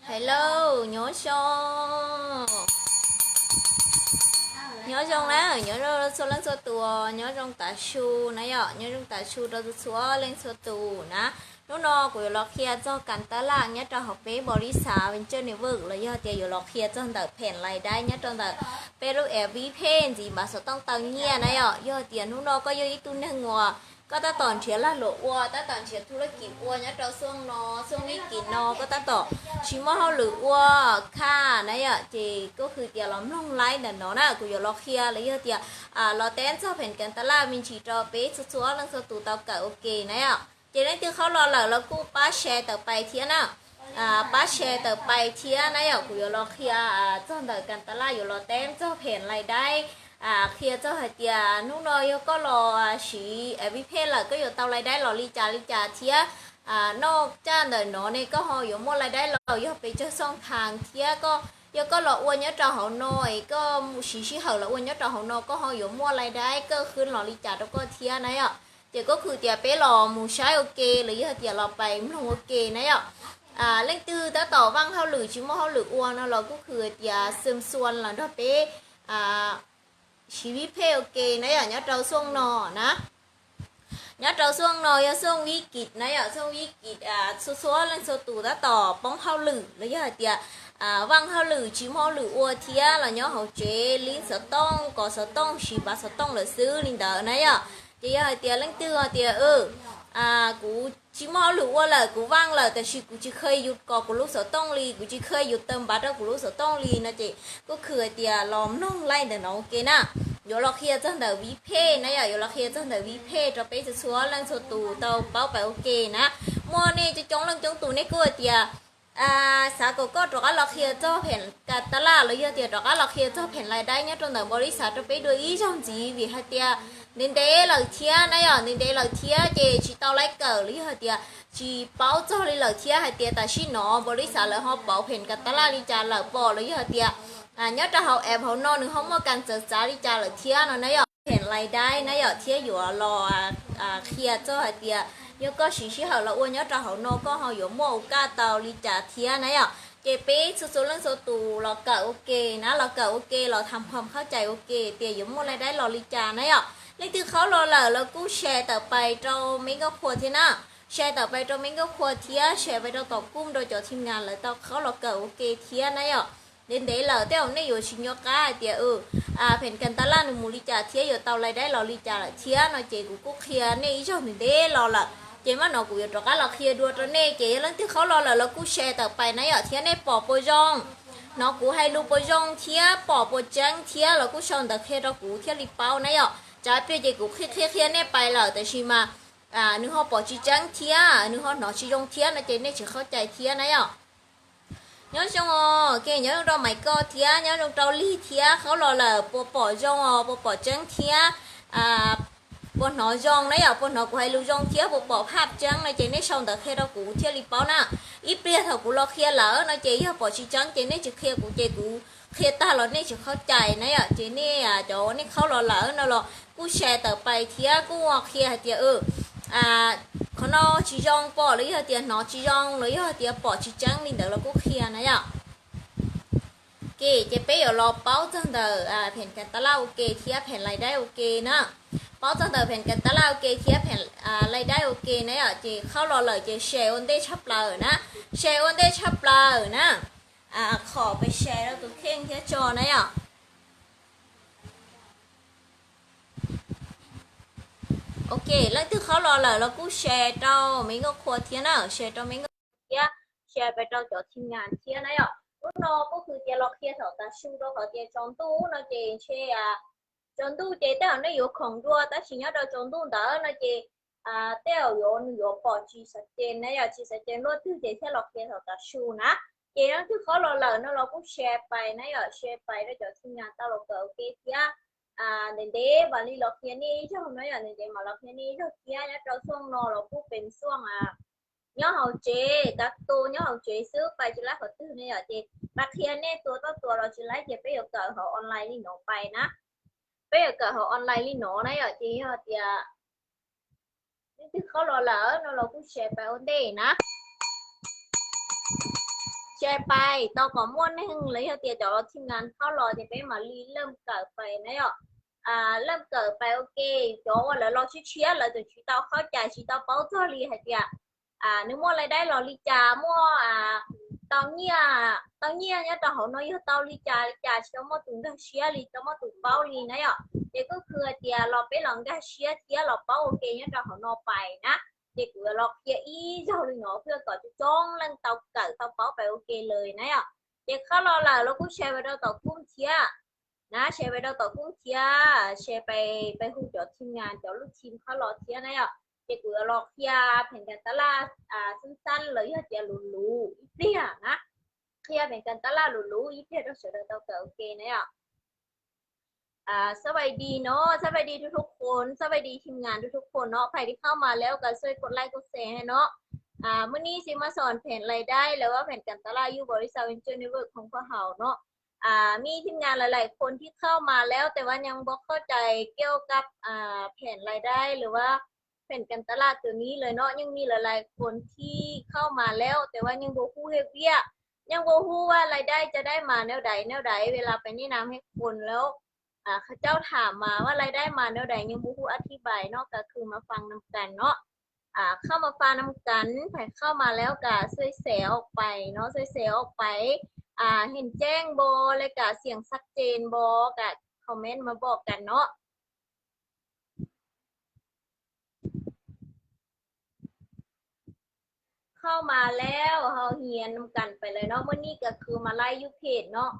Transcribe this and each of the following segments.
Hello, nyob zoo. Nyob zoo na, nyob zoo txhua leej txhua tus, nyob zoo tav su na yom, nyob zoo tav su rau txhua leej txhua tus na. Hnub no kuv yuav los qhia txog kas tas laj nyob rau hauv peb npaus lis xav Venture Network los yog tias yuav los qhia txog ntawm pheem lais daib nyob rau ntawm peb lub app Vipay ntxiv npav xov tooj tau nyiaj na yom. Yog tias hnub no koj yog ib tug neeg uas koj tab tom nrhiav lag luam ua, tab tom nrhiav thub laj kis ua nyob rau xuaj no, xuaj vib kis no koj tab tom tsis muaj hauj lwm ua khaj na yom, ces koj khwv tias los mloog laib ntawm no na, kuv yuav los qhia los yog tias los teb txog pheem kas tas laj me ntsis rau peb txhua txhua leej txhua tus tau kawm ua ke na yom. Ces leej twg qhaub los lawm los kuj pab share tawm pais thiab na. Pab share tawm pais thiab na yom, kuv yuav los qhia txog ntawm kas tas laj yuav los teb txog pheem lais daib, qhia txog hais tias hnub no yog koj los siv Vipay lawm koj yuav tau lais daib los li cas li cas thiab noj caj ntawm no ne koj ho yuav muaj lais daib los yog pes tsawg xooj thav thiab koj yog koj los ua nyob rau hauv no es koj mus siv sij hawm los ua nyob rau hauv no koj ho yuav muaj lais daib kawg khwb los li cas rau koj thiab na yom. Ces koj khwv tias peb los mus saib ua ke los yog tias los pais mloog ua ke na yom. Leej twg tab tom vaaj hauj lwm tsis muaj hauj lwm ua no los kuj khwv tias xum xuas los nrog peb siv Vipay ua ke na yom, nyob rau xuaj no na. Nyob rau xuaj no yog xuaj vib kis na yom, xuaj vib kis txhua txhua leej txhua tus tab tom poob hauj lwm los yog hais tias vaaj hauj lwm tsis muaj hauj lwm ua thiab los nyob hauv tsev lib xov tooj, kov xov tooj, siv npav xov tooj lawm xwb li ntawd na yom. Ces yog hais tias leej twg hais tias kuv tsis muaj hauj lwm ua lawm, kuv vaaj lawm tab sis kuv tsis kheev yus kov kuv lub xov tooj li, kuv tsis kheev yus taw npav rau kuv lub xov tooj li no ces kuj khwv hais tias los mloog laib ntawm no ua ke na. Yuav los qhia txog ntawm Vipay na yom, yuav los qhia txog ntawm Vipay rau peb txhua txhua leej txhua tus tau paub pais ua ke na. Muaj nej coob coob leej coob tus nej kuj hais tias xav kom koj rov qab los qhia txog pheem kas tas laj los yog tias rov qab los qhia txog pheem lais daib nyob rau ntawm npaus lis xav rau peb dua ib zaug ntxiv vim hais tias ntev ntev lawm thiab na yom, ntev ntev lawm thiab ces tsis tau laib kawm los yog hais tias tsis paub txog li lawm thiab hais tias tam sim no npaus lis xav lawv ho pauv pheem kas tas laj li cas lawm pom los yog hais tias nyob rau hauv app hauv no nws ho muaj kas txawv txav li cas lawm thiab no na yom. Pheem lais daib na yom, thiab yuav los qhia txog hais tias yog koj siv sij hawm los ua nyob rau hauv no koj ho yuav muaj ua kaj tau li cas thiab na yom. Ces peb txhua txhua leej txhua tus los kawm ua ke na, los kawm ua ke los tham khom khaub cai ua ke tias yuav muaj lais daib los li cas na yom. Leej twg qhaub los lawm los kuj share tawm pais rau me nkauj qhua thiab na. Share tawm pais rau me nkauj qhua thiab share pais rau tom kuj rau cov thim nas lawv tau qhaub los kawm ua ke thiab na yom. Ntev ntev lawm tej zaum nej yuav tsis nco qab hais tias pheem kas tas laj nws mus li cas thiab yuav tau lais daib los li cas lawm thiab no ces kuv kuj qhia nej ib zaug ntev ntev los lawm. Ces maj no kuv yuav rov qab los qhia dua rau nej, ces yog leej twg qhaub los lawm los kuj share tawm pais na yom, thiab nej pom puas zoo, hnov kuv hais lus puas zoo thiab pom puas tseeb thiab los kuj sau ntawv qhia rau kuv thiaj li paub na yom. Tsam pliag ces kuv qhia qhia qhia nej pais lawm tab sis mas nws ho pom tsis tseeb thiab nws ho hnov tsis zoo thiab no ces nej tsis khaub cai thiab na yom. Nyob zoo os, nyob zoo rau Maiv Koj thiab nyob zoo rau Lig thiab, qhaub los lawm puas pom zoo os, puas pom tseeb thiab puas hnov zoo na yom, puas hnov kuv hais lus zoo thiab puas pom phaj tseeb no ces nej sau ntawv qhia rau kuv thiaj li paub na. Ib pliag thaum kuv los qhia lawm no ces yog pom tsis tseeb ces nej tsis qhia kuv ces kuv qhia tag los nej tsis khaub cai na yom. Ces nej cov nej qhaub los lawm no los kuj share tawm pais thiab kuj qhia hais tias qhov no tsis zoo pom los yog tias hnov tsis zoo los yog tias pom tsis tseeb li ntawd los kuj qhia na yom. Ces peb yuav los paub txog ntawm pheem kas tas laj ua ke thiab pheem lais daib ua ke na. Paub txog ntawm pheem kas tas laj ua ke thiab pheem lais daib ua ke na yom, ces qhaub los lawm ces share ua ntej tshaj plaws na. Share ua ntej tshaj plaws na. Qhov pes share rau tus kheej thiab tso na yom. Ok, leej twg qhaub los lawm los kuj share rau me nkauj qhua thiab na, share rau me nkauj qhua thiab, share pais rau cov thim nas thiab na yom. Hnub no kuj khwv tias los qhia thaum tav su rau qhov tias tsaus ntuj no ces ntshe tsaus ntuj ces tej zaum nej yuav khoom dua tab sis nyob rau tsaus ntuj ntawd no ces tej zaum yuav nws yuav pom tsis xav ces na yom, tsis xav ces luaj twg ces thiaj los qhia thaum tav su na. Ces leej twg qhaub los lawm no los kuj share pais na yom, share pais rau cov thim nas tau los kawm ua ke thiab. Ntev ntev mam li los qhia nej ib zaug no yom, ntev ntev mam los qhia nej ib zaug thiab, nyob rau xuaj no los kuj pem xuaj nyob hauv tsev, kav tus nyob hauv tsev xwb pais tsis laib qhov twg ne yom, ces pab qhia nej tua toj tua los tsis laib ces peb yuav kawm hauv online li no pais na. Peb yuav kawm hauv online li no na yom, ces yog tias leej twg qhaub los lawm no los kuj share pais ua ntej na. pais tau kom muaj neeg los yog tias cov team ngan qhov los ces peb mam li lawm kawm pais na yom. Lawm kawm pais ua ke, cov uas lawv los tshiab tshiab lawv tseem tsis tau qhov cai tsis tau paub txog li hais tias nws muaj lais daib los li cas, muaj tau nyiaj, tau nyiaj nyob rau hauv no yog tau li cas li cas, tsis tau muaj tus nkag siab li, tsis tau muaj tus paub li na yom. Ces kuj khw hais tias los peb los nkag siab thiab los paub ua ke nyob rau hauv no pais na. Ces kuv los qhia ib zaug li no thiaj kom coob coob leej tau kawm tau paub pais ua ke lawm na yom. Ces qhov los lawm los kuj share pais rau tom kuj thiab na, share pais rau tom kuj thiab, share pais, pais hu cov team ngan cov lub team qhov los thiab na yom. Ces kuv los qhia pheem kas tab laj xab xab los yog tias luv luv ib pliag na, qhia pheem kas tab laj luv luv ib pliag rau sawv daws tau kawm ua ke na yom. สวัสดีเนาะ สวัสดีทุกๆคน สวัสดีทีมงานทุกๆคนเนาะ ใครที่เข้ามาแล้วก็ช่วยกดไลค์กดแชร์ให้เนาะ วันนี้จะมาสอนแผนรายได้หรือว่าแผนการตลาดอยู่บริษัท Venture Network ของพวกเราเนาะ มีทีมงานหลายๆคนที่เข้ามาแล้ว แต่ว่ายังบ่เข้าใจเกี่ยวกับแผนรายได้หรือว่าแผนการตลาดตัวนี้เลยเนาะ ยังมีหลายๆคนที่เข้ามาแล้ว แต่ว่ายังบ่ฮู้เฮ็ดเวียก ยังบ่ฮู้ว่ารายได้จะได้มาแนวใดแนวใด เวลาไปแนะนำให้คนแล้ว เขาเจ้าถามมาว่ารายได้มาแนวใด ยังบ่ฮู้อธิบายเนาะ ก็คือมาฟังนำกันเนาะ เข้ามาฟังนำกัน ใครเข้ามาแล้วก็ช่วยแชร์ออกไปเนาะ ช่วยแชร์ออกไป เห็นแจ้งบ่ แล้วก็เสียงชัดเจนบ่ ก็คอมเมนต์มาบอกกันเนาะ เข้ามาแล้ว เฮาเฮียนนำกันไปเลยเนาะ เมื่อนี้ก็คือมาไลฟ์อยู่เพจเนาะ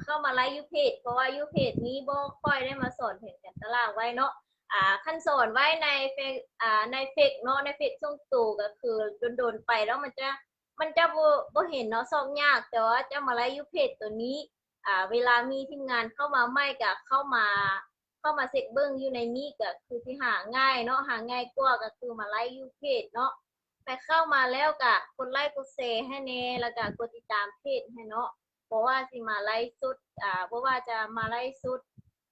เข้ามาไลฟ์อยู่เพจ เพราะว่าอยู่เพจนี้บ่ค่อยได้มาสอนแผนการตลาดไว้เนาะ คันสอนไว้ในเฟซในเฟซเนาะ ในเฟซส่วนตัวก็คือโดนๆไปแล้วมันจะ มันจะบ่บ่เห็นเนาะ ซอกยาก แต่ว่าจะมาไลฟ์อยู่เพจตัวนี้ เวลามีทีมงานเข้ามาใหม่ก็เข้ามา เข้ามาเช็คเบิ่งอยู่ในนี้ก็คือสิหาง่ายเนาะ หาง่ายกว่า ก็คือมาไลฟ์อยู่เพจเนาะ ใครเข้ามาแล้วก็กดไลค์กดแชร์ให้แน่ แล้วก็กดติดตามเพจให้เนาะ เพราะว่าสิมาไลฟ์สด อ่า เพราะว่าจะมาไลฟ์สด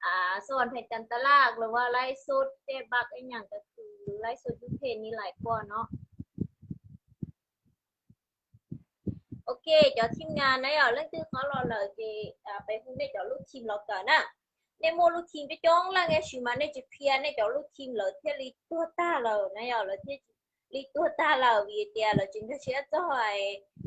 อ่า สอนแผนการตลาด หรือว่าไลฟ์สดแจกบัตรอีหยัง ก็คือไลฟ์สดอยู่เพจนี้หลายกว่าเนาะ Ok, cov team ngan na yom, leej twg qhov los lawm ces peb hu nej cov lub team los kawm na. Nej muaj lub team coob coob leej tab sis mas nej tsis qhia nej cov lub team lawv thiaj li tuag tag lawm na yom, lawv thiaj li tuag tag lawm vim tias lawv tsis nkag siab txog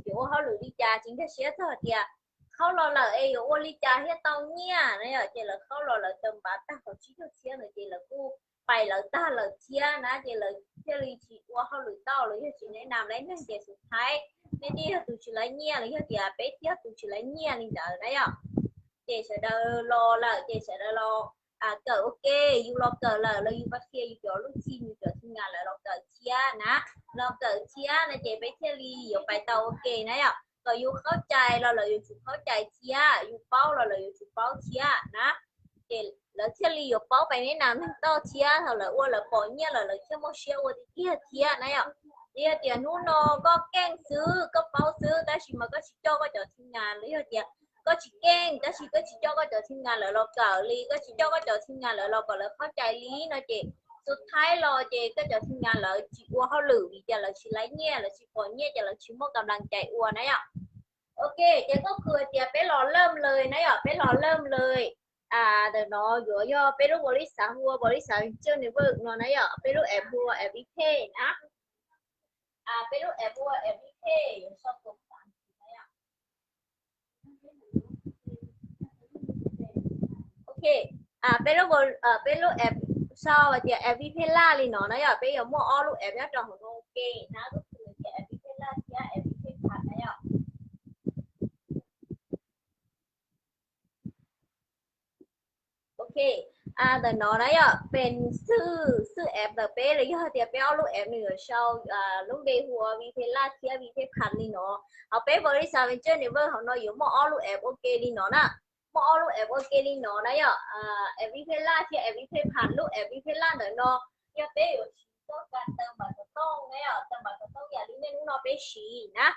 yuav ua hauj lwm li cas, tsis nkag siab txog tias qhov los lawm es yuav ua li cas thiaj tau nyiaj na yom, ces lawv qhov los lawm tawm npav tag qhov tsib caug txhiab ntawd ces lawv kuj pais lawv tag lawm thiab na, ces lawv thiaj li tsis ua hauj lwm tau los yog tsis neb nam lawv neeg ces xus thaib nej twb yog tus tsis laiv nyiaj los yog tias peb twb yog tus tsis laiv nyiaj li ntawd na yom. Ces sawv daws los lawm ces sawv daws los kawm ua ke, yus los kawm lawm los yus pab qhia yus cov lub team, yus cov team ngan lawv los kawm thiab na, los kawm thiab na ces peb thiaj li yuav pais tau ua ke na yom. Kom yus khaub cai los lawv yuav tsum khaub cai thiab, yus paub los lawv yuav tsum paub thiab na. Ces lawv thiaj li yuav paub pais neb nam neeg toj thiab, thaum lawv ua lawv pom nyiaj lawm lawv thiaj muaj siab ua tiag tiag thiab na yom. Yog tias hnub no koj keej xwb koj paub xwb tab sis mas koj tsis coj koj cov team ngan los yog tias koj tsis keej tab sis koj tsis coj koj cov team ngan lawv los kawm li, koj tsis coj koj cov team ngan lawv los kom lawv khaub cai li no ces xus thaib los ces koj cov team ngan lawv tsis ua hauj lwm vim tias lawv tsis laiv nyiaj, lawv tsis pom nyiaj ces lawv tsis muaj kam lang cai ua na yom. Ok, ces koj khwv tias peb los lawm lawm na yom, peb los lawm lawm. Ntawm no yuav yog peb lub npaum li xav hu ua npaum li xav coj nws vwm no na yom, peb lub app hu ua app Vipay na. Peb lub app hu ua app Vipay yuav sau kom xav na yom. Ok, peb lub, peb lub app sau tias app Vipay Lab li no na yom, peb yuav muaj ob lub app nyob rau hauv no ua ke na, koj khwv tias app Vipay Lab thiab app Vipay Pay na yom. Ok, ntawm no na yom, peb xwb, xwb app ntawm peb los yog tias peb ob lub app nws yuav sau lub npe hu ua Vipay Lab thiab Vipay Pay li no. Ho peb npaum li xav Venture Network hauv no yuav muaj ob lub app ua ke li no na. Muaj ob lub app ua ke li no na yom, app Vipay Lab thiab app Vipay Pay. Lub app Vipay Lab ntawm no yog peb yuav siv koj kas tawm npam xov tooj na yom, tawm npam xov tooj yam li nej lub no peb siv na.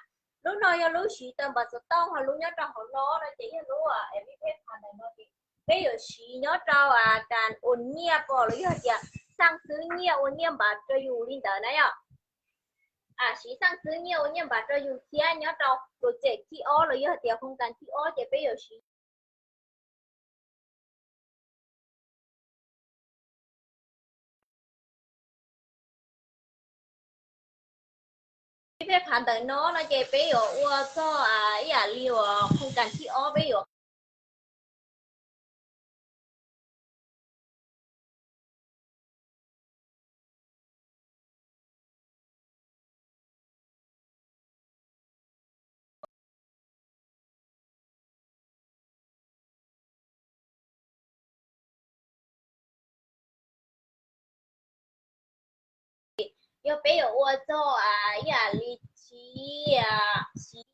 Lub no yog lub siv tawm npam xov tooj, ho lub nyob rau hauv no no ces yog lub app Vipay Pay ntawm no ces peb yuav siv nyob rau kas ua nyiaj pom los yog tias xaj xwb nyiaj ua nyiaj npav rau yus li ntawd na yom. siv xaj xwb nyiaj ua nyiaj npam rau yus thiab nyob rau project thib ob los yog tias khoos kas thib ob ces peb yuav siv peb phav ntawm no no ces peb yuav ua txog ib yam li uas khoos kas thib ob peb yuav yog peb yuav ua txog ib yam li siv, siv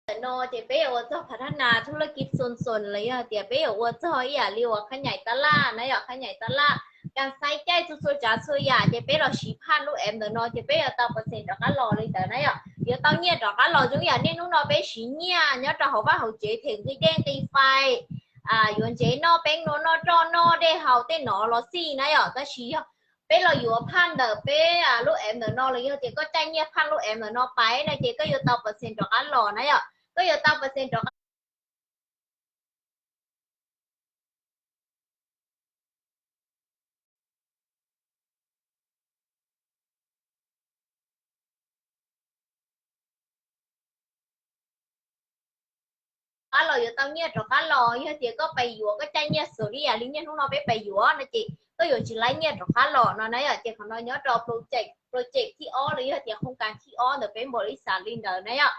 ntawm no ces peb yuav ua txog phav thab nas thub laj kib xon xon los yog tias peb yuav ua txog ib yam li uas khab nyaim tab laj na yom, khab nyaim tab laj, kas xaiv caij txhua txhua tsav txhua yam ces peb los siv phaj lub app ntawm no ces peb yuav tau percent rov qab los li ntawd na yom, yuav tau nyiaj rov qab los zoo yam niaj hnub no peb siv nyiaj nyob rau hauv vaj hauv tsev them nqi dej nqi fais, yuav ntsev noj peeb nua noj roj noj dej haus tej no los xij na yom, tab sis yog peb los yuav phaj ntawm peb lub app ntawm no los yog tias koj caij nyiaj phaj lub app ntawm no pais no ces koj yuav tau percent rov qab los na yom, koj yuav tau percent rov qab qab los yuav tau nyiaj rov qab los. Yog tias koj pais yuav koj caij nyiaj xws li yam li niaj hnub no peb pais yuav no ces koj yuav tsis laib nyiaj rov qab los no na yom. Ces qhov no nyob rau project, project thib ob los yog tias khoos kas thib ob ntawm peb npaum li xav li ntawd na yom.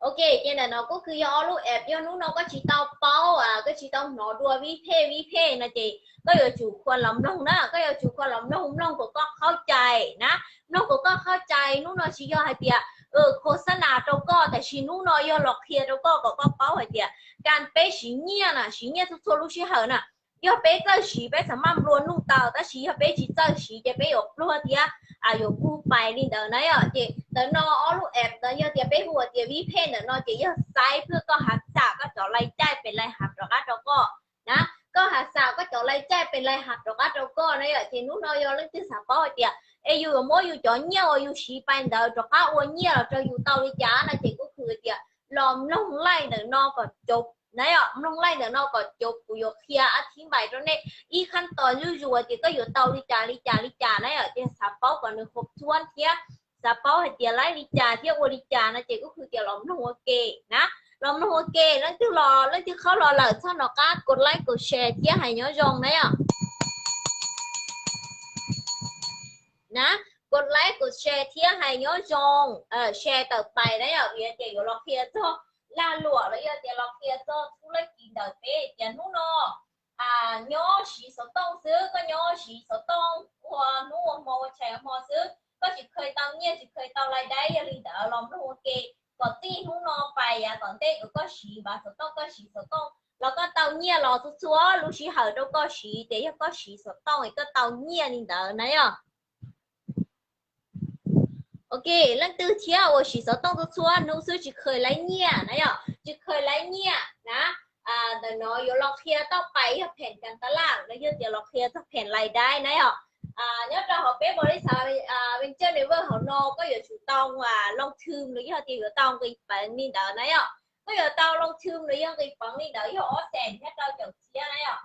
Ok, ces ntawm no kuj kws yog ob lub app, yog hnub no koj tsis tau paub, koj tsis tau hnov dua vib phej vib phej no ces koj yuav tsum khuam los mloog na, koj yuav tsum khuam los mloog, mloog kom koj qhov cai na, mloog kom koj qhov cai. Hnub no tsis yog hais tias khos xab nas rau koj, tab sis hnub no yog los qhia rau koj kom koj paub hais tias kas peb siv nyiaj na, siv nyiaj txhua txhua lub sij hawm na. Yog peb txawj siv peb txhaj maj nplua nuj tau, tab sis yog peb tsis txawj siv ces peb yuav pluag thiab yuav kub pais li ntawd na yom. Ces ntawm no ob lub app ntawd yog tias peb hu tias vib phej ntawm no ces yog xaiv pwg koj has xam koj cov lais caij pes lais has rov qab rau koj na, koj has xam koj cov lais caij pes lais has rov qab rau koj na yom. Ces hnub no yog leej twg xav paub hais tias es yus yuav muab yus cov nyiaj uas yus siv pais ntawd rov qab ua nyiaj los rau yus tau li cas no ces kuj kws tias los mloog laij ntawm no kom cov na yom, mloog laij ntawm no kom cov kuv yuav qhia ab thib npais rau nej ib khab tos zuj zus tias koj yuav tau li cas li cas li cas na yom. Ces xav paub kom nws khov txhuab thiab xav paub hais tias laib li cas thiab ua li cas no ces kuj kws tias los mloog ua ke na, los mloog ua ke. Leej twg los leej twg qhov los lawm txhob nco qab kos laib kos share thiab hais nyob zoo na yom. Na, kos laib kos share thiab hais nyob zoo, share tawm pais na yom, vim tias yuav los qhia txog lag luam los yog tias los qhia txog thub laj kis ntawm peb tias hnub no nyob siv xov tooj xwb, koj nyob siv xov tooj ua hnub ua hmo ua tshais ua hmo xwb, koj tsis kheev tau nyiaj tsis kheev tau lais daib. Yog li ntawd los mloog ua ke kom txij hnub no pais yav tom ntej kom koj siv npav xov tooj, koj siv xov tooj los koj tau nyiaj los txhua txhua lub sij hawm rau koj siv, ces yog koj siv xov tooj es koj tau nyiaj li ntawd na yom. Ok, leej twg thiab uas siv xov tooj txhua txhua hnub xwb tsis kheev laib nyiaj na yom, tsis kheev laib nyiaj na, ntawm no yuav los qhia tau pais yog pheem kas tas laj los yog tias los qhia txog pheem lais daib na yom. Nyob rau hauv peb npaum li xav Venture Network hauv no koj yuav tsum tau long term los yog tias yuav tau nqis peev li ntawd na yom. Koj yuav tau long term los yog nqis peev li ntawd yog ob xees thiab rau caum txhiab na yom.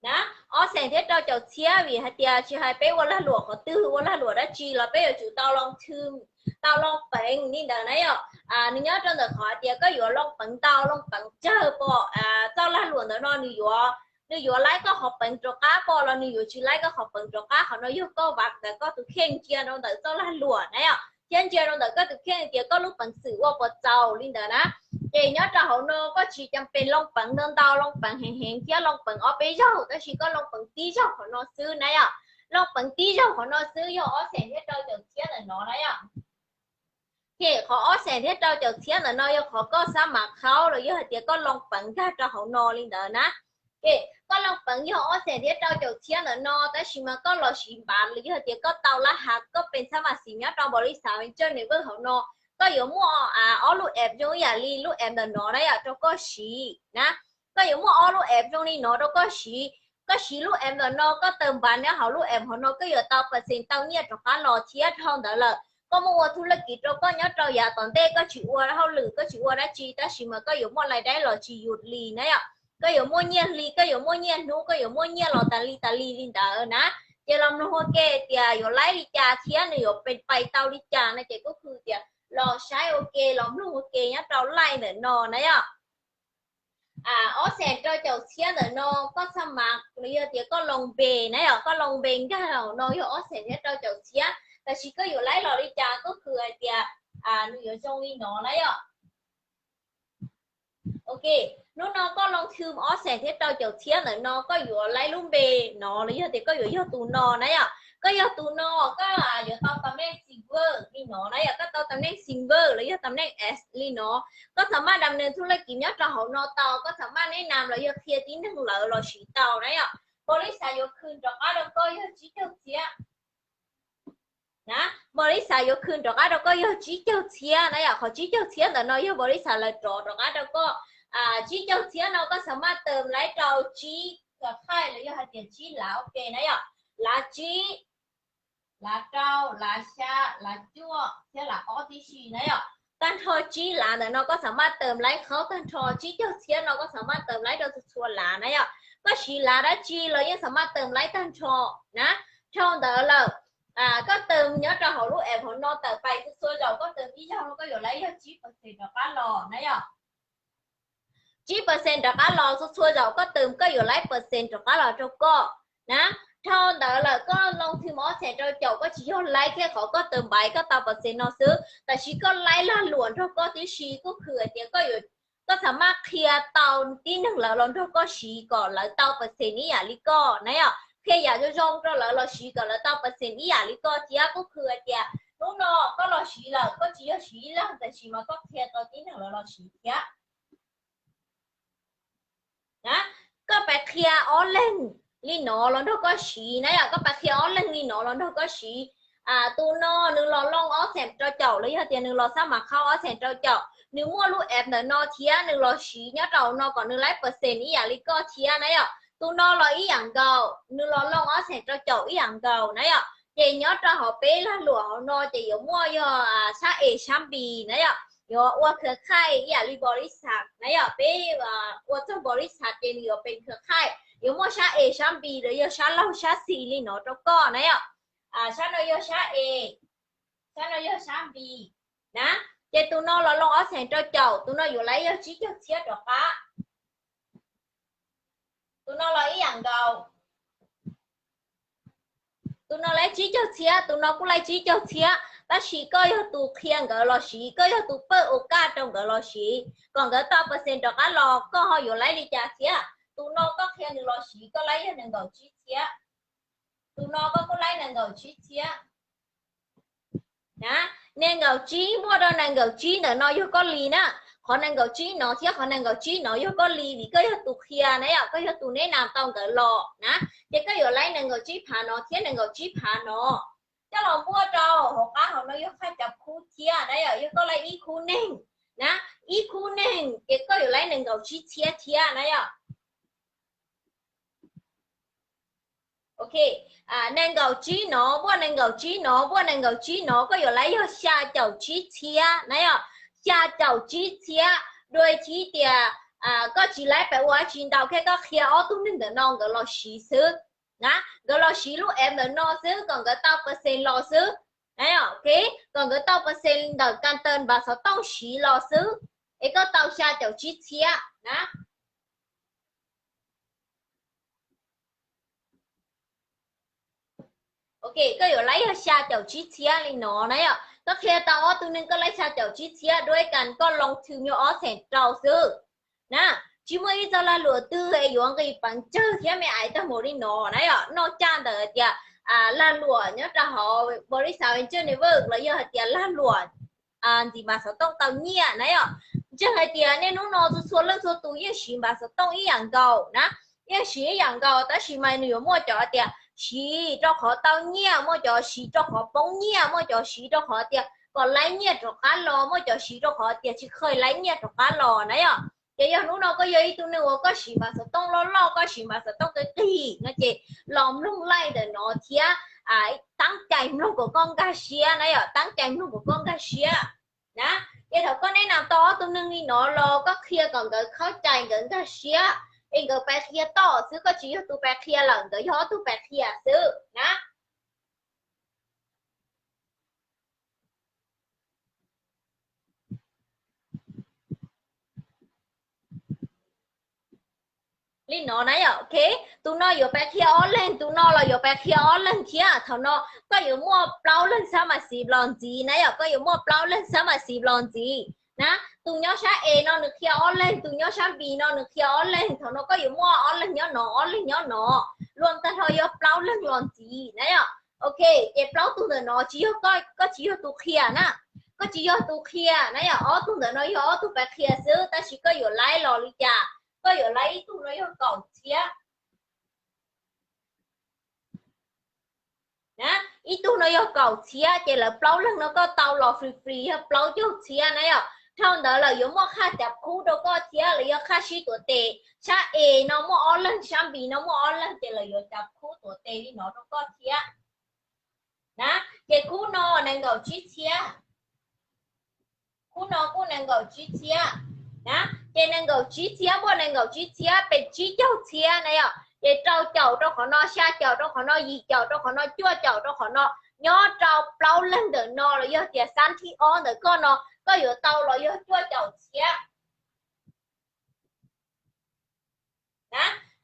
Na, ob xees thiab rau caum txhiab vim hais tias tsis hais peb ua lag luam qhov twg, ua lag luam dab tsi los peb yuav tsum tau long term, tau long peev li ntawd na yom. Nws nyob rau ntawm qhov hais tias koj yuav long peev ntau long peev tsawg pom txoj lag luam ntawm no nws yuav, nws yuav laib koj qhov peev rov qab pom los nws yuav tsis laib koj qhov peev rov qab. Qhov no yog koj vam ntawm koj tus kheej ntsia rau ntawm txoj lag luam na yom, thiab ntsia rau ntawm koj tus kheej tias koj lub peev xwm ua puas txaus li ntawd na. Ces nyob rau hauv no koj tsis cas pes long peev ntau ntau, long peev heev heev thiab long peev ob peb zaug, tab sis koj long peev tib zaug qhov no xwb na yom. Long peev tib zaug qhov no xwb yog ob xees thiab rau caum txhiab ntawm no na yom. Ces qhov ob xees thiab rau caum txhiab ntawm no yog qhov koj xab mav khaub los yog hais tias koj loo peev nkag rau hauv no li ntawd na. Ces koj loo peev yog ob xees thiab rau caum txhiab ntawm no, tab sis mas koj los siv npav los yog hais tias koj tau lab hav koj pees xab mas xim nyob rau npaum li xav Venture Network hauv no, koj yuav muaj ob lub app zoo ib yam li lub app ntawm no na yom rau koj siv na. Koj yuav muaj ob lub app zoo li no rau koj siv. Koj siv lub app ntawm no koj taws npav nyob hauv lub app hauv no koj yuav tau percent tau nyiaj rov qab los thiab dhau ntawd lawm koj muaj ua thu laj kiv rau koj nyob rau yav tom ntej koj tsis ua hauj lwm koj tsis ua dab tsi tab sis mas koj yuav muaj lais daib los tsis yus li na yom. Koj yuav muaj nyiaj hli koj yuav muaj nyiaj hnub koj yuav muaj nyiaj los tas li tas li li ntawd na. Ces los mloog ua ke tias yuav laib li cas thiab nws yuav pais tau li cas no ces kuj khw tias los saib ua ke los mloog ua ke nyob rau laij ntawm no na yom. Ob xees rau caum txhiab ntawm no koj xab mav los yog tias koj loo npe na yom koj loo npe nkag hauv no yog ob xees thiab rau caum txhiab tab sis koj yuav laib los li cas kuj khw hais tias nws yuav zoo li no na yom. Ok, hnub no koj loo thwm ob xees thiab rau caum txhiab ntawm no koj yuav laib lub npe no los yog tias koj yuav yog tus no na yom. Koj yog tus no koj yuav tau tam neej silver li no na yom koj tau tam neej silver los yog tam neej S li no. Koj xam maj dam neeg thu laj kiv nyob rau hauv no tau koj xam maj neb nam los yog qhia tib neeg lawv los siv tau na yom. Npaum li xav yuav khw rov qab rau koj yog tsib caug txhiab na. Npaum li xav yuav khw rov qab rau koj yog tsib caug txhiab na yom qhov tsib caug txhiab ntawm no yog npaum li xav lawv rov rov qab rau koj. Tsib caug txhiab no koj xam maj tawm laib rau tsib khaij los yog hais tias tsib lav ua ke na yom. Lav tsib, lav rau, lav xya, lav cuaj thiab lav ob tib si na yom. Tag nrho tsib lav ntawm no koj xam maj tawm laib qhov tag nrho tsib caug txhiab no koj xam maj tawm laib rau txhua txhua lav na yom. Koj siv lav dab tsi los yeej xam maj tawm laib tag nrho na. Dhau ntawd lawm koj tawm nyob rau hauv lub app hauv no tawm pais txhua txhua zaus koj tawm ib zaug no koj yuav laib yog tsib percent rov qab los na yom. Tsib percent rov qab los txhua txhua zaus koj tawm koj yuav laib percent rov qab los rau koj na. Dhau ntawd lawm koj loo thwm ob xees rau caum koj tsis yog laib thiab qhov koj tawm npaiv koj tau percent no xwb tab sis koj laib lag luam nrog koj tib si kuj khw hais tias koj xam maj qhia tau tib neeg lawv los nrog koj siv kom lawv tau percent ib yam li koj na yom. Qhia yam zoo zoo rau lawv los siv kom lawv tau percent ib yam li koj thiab kuj khw hais tias hnub no koj los siv lawm koj tsis yog siv ib leeg tab sis mas koj qhia tau tib neeg lawv los siv thiab. Koj pab qhia ob leeg li no los nrog koj siv na yom koj pab qhia ob leeg li no los nrog koj siv. Tus no nws los loo ob xees rau caum los yog tias nws los xab mas qhau ob xees rau caum nws muaj lub app ntawm no thiab nws los siv nyob rau no kom nws laib percent ib yam li koj thiab na yom. Tus no los ib yam nkaus nws los loo ob xees rau caum ib yam nkaus na yom. Ces nyob rau hauv peb lag luam hauv no ces yuav muaj yog sab es sab npis na yom. Yuav ua khwv khaij ib yam li npaum li xav na yom peb ua txog npaum li xav ces nws yuav pes khwv khaij yuav muaj sab es sab npis los yog sab laug sab xis li no rau koj na yom. Sab no yog sab es, sab no yog sab npis na. Ces tus no los loo ob xees rau caum tus no yuav laib yog tsib caug txhiab rov qab. Tus no los ib yam nkaus. Tus no laib tsib caug txhiab tus no kuj laib tsib caug txhiab tab sis koj yog tus qhia nkawd los siv koj yog tus pawj ua kaj rau nkawd los siv kom nkawd tau percent rov qab los koj ho yuav laib li cas thiab. Tus no koj qhia nws los siv koj laib yog nees nkaum tsib txhiab. Tus no koj kuj laib nees nkaum tsib txhiab. Nees nkaum tsib muaj rau nees nkaum tsib ntawm no yog koj li na. Qhov nees nkaum tsib no thiab qhov nees nkaum tsib no yog koj li vim koj yog tus qhia na yom koj yog tus neb nam tau nkawd los na. Ces koj yuav laib nees nkaum tsib phav no thiab nees nkaum tsib phav no coj los npuaj rau hauv qab hauv no yog qhaj cav khub thiab na yom yog koj laib ib khub neeg na. Ib khub neeg ces koj yuav laib nees nkaum tsib txhiab thiab na yom. Ok, nees nkaum tsib no npuaj nees nkaum tsib no npuaj nees nkaum tsib no koj yuav laib yog xya caum tsib txhiab na yom. Xya caum tsib txhiab dua thib tias koj tsis laib pes ua dab tsi ntau thiab koj qhia ob tug neeg ntawm no nkawd los siv xwb na. Nkawd los siv lub app ntawm no xwb kom nkawd tau percent los xwb na yom. Ok, kom nkawd tau percent ntawm kas taws npav xov tooj siv los xwb es koj tau xya caum tsib txhiab na. Ok, koj yuav laib yog xya caum tsib txhiab li no na yom. Koj qhia tau ob tug neeg koj laib xya caum tsib txhiab dua ib kas koj loo thwm nyuag ob xees rau xwb na. Tsis muaj ib txoj lag luam twg es yuav nqis peev tsawg thiab me ais tag npaum li no na yom. Noj caj ntawm hais tias lag luam nyob rau hauv npaum li xav Venture Network los yog hais tias lag luam ntxiv npam xov tooj tau nyiaj na yom. Ntseeg hais tias nej hnub no txhua txhua leej txhua tus yeej siv npam xov tooj ib yam nkaus na, yeej siv ib yam nkaus, tab sis mas nws yuav muaj cov tias siv rau qhov tau nyiaj, muaj cov siv rau qhov poob nyiaj, muaj cov siv rau qhov tias kom laib nyiaj rov qab los, muaj cov siv rau qhov tias tsis kheev laib nyiaj rov qab los na yom. Ces yog hnub no koj yog ib tug neeg uas koj siv npam xov tooj loj loj, koj siv npam xov tooj qis qis no ces los mloog laij ntawm no thiab, taab cai mloog kom koj nkag siab na yom, taab cai mloog kom koj nkag siab na. Ces thaum koj neb nas tau ob tug neeg li no los koj qhia kom nkawd khaub cai nkawd nkag siab, es nkawd pais qhia toj xwb, koj tsis yog tus pais qhia lawm, nkawd yog ob tug pais qhia xwb na. Li no na yom, ok, tus no yuav pais qhia ob leeg, tus no los yuav pais qhia ob leeg thiab. Thaum no koj yuav muaj plaub leeg xab mas xiv los ntxiv na yom, koj yuav muaj plaub leeg xab mas xiv los ntxiv na. Tus nyob sab es no nws qhia ob leeg, tus nyob sab npis no nws qhia ob leeg, thaum no koj yuav muaj ob leeg nyob no, ob leeg nyob no, luag tag nrho yog plaub leeg los ntxiv na yom. Ok, ces plaub tug ntawm no tsis yog, koj tsis yog tus qhia na, koj tsis yog tus qhia na yom, ob tug ntawm no yog ob tug pais qhia xwb, tab sis koj yuav laib los li cas, koj yuav laib ib tug no yog kaum txhiab. Ib tug no yog kaum txhiab, ces lawv plaub leeg no koj tau los free free yog plaub caug txhiab na yom. Dhau ntawd lawv yuav muaj qhaj cav khub rau koj thiab, lawv yog qhaj sib tuav tes, sab es no muaj ob leeg, sab npis no muaj ob leeg, ces lawv yuav cav khub tuav tes li no rau koj thiab na. Ces khub no nees nkaum tsib txhiab, khub no kuj nees nkaum tsib txhiab na. Ces nees nkaum tsib txhiab npuaj nees nkaum tsib txhiab pes tsib caug txhiab na yom. Ces rau caum rau qhov no, xya caum rau qhov no, yim caum rau qhov no, cuaj caum rau qhov no, nyob rau plaub leeg ntawm no los yog tias xab thib ob ntawm koj no, koj yuav tau los yog cuaj caum txhiab.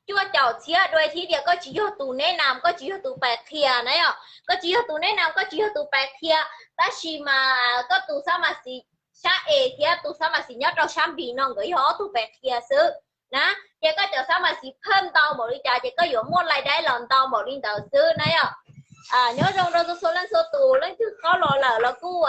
Cuaj caum txhiab dua thiab tias koj tsis yog tus neb nas, koj tsis yog tus pais qhia na yom, koj tsis yog tus neb nas, koj tsis yog tus pais qhia, tab sis mas koj tus xab mas xiv sab es thiab tus xab mas xiv nyob rau sab npis no nkawd yog ob tug pais qhia xwb na. Ces koj cov xab mas xiv phaj ntau npaum li cas ces koj yuav muaj laij daib los ntau npaum li ntawd xwb na yom. Nyob zoo rau txhua txhua leej txhua tus, leej twg qhov los lawm los kuj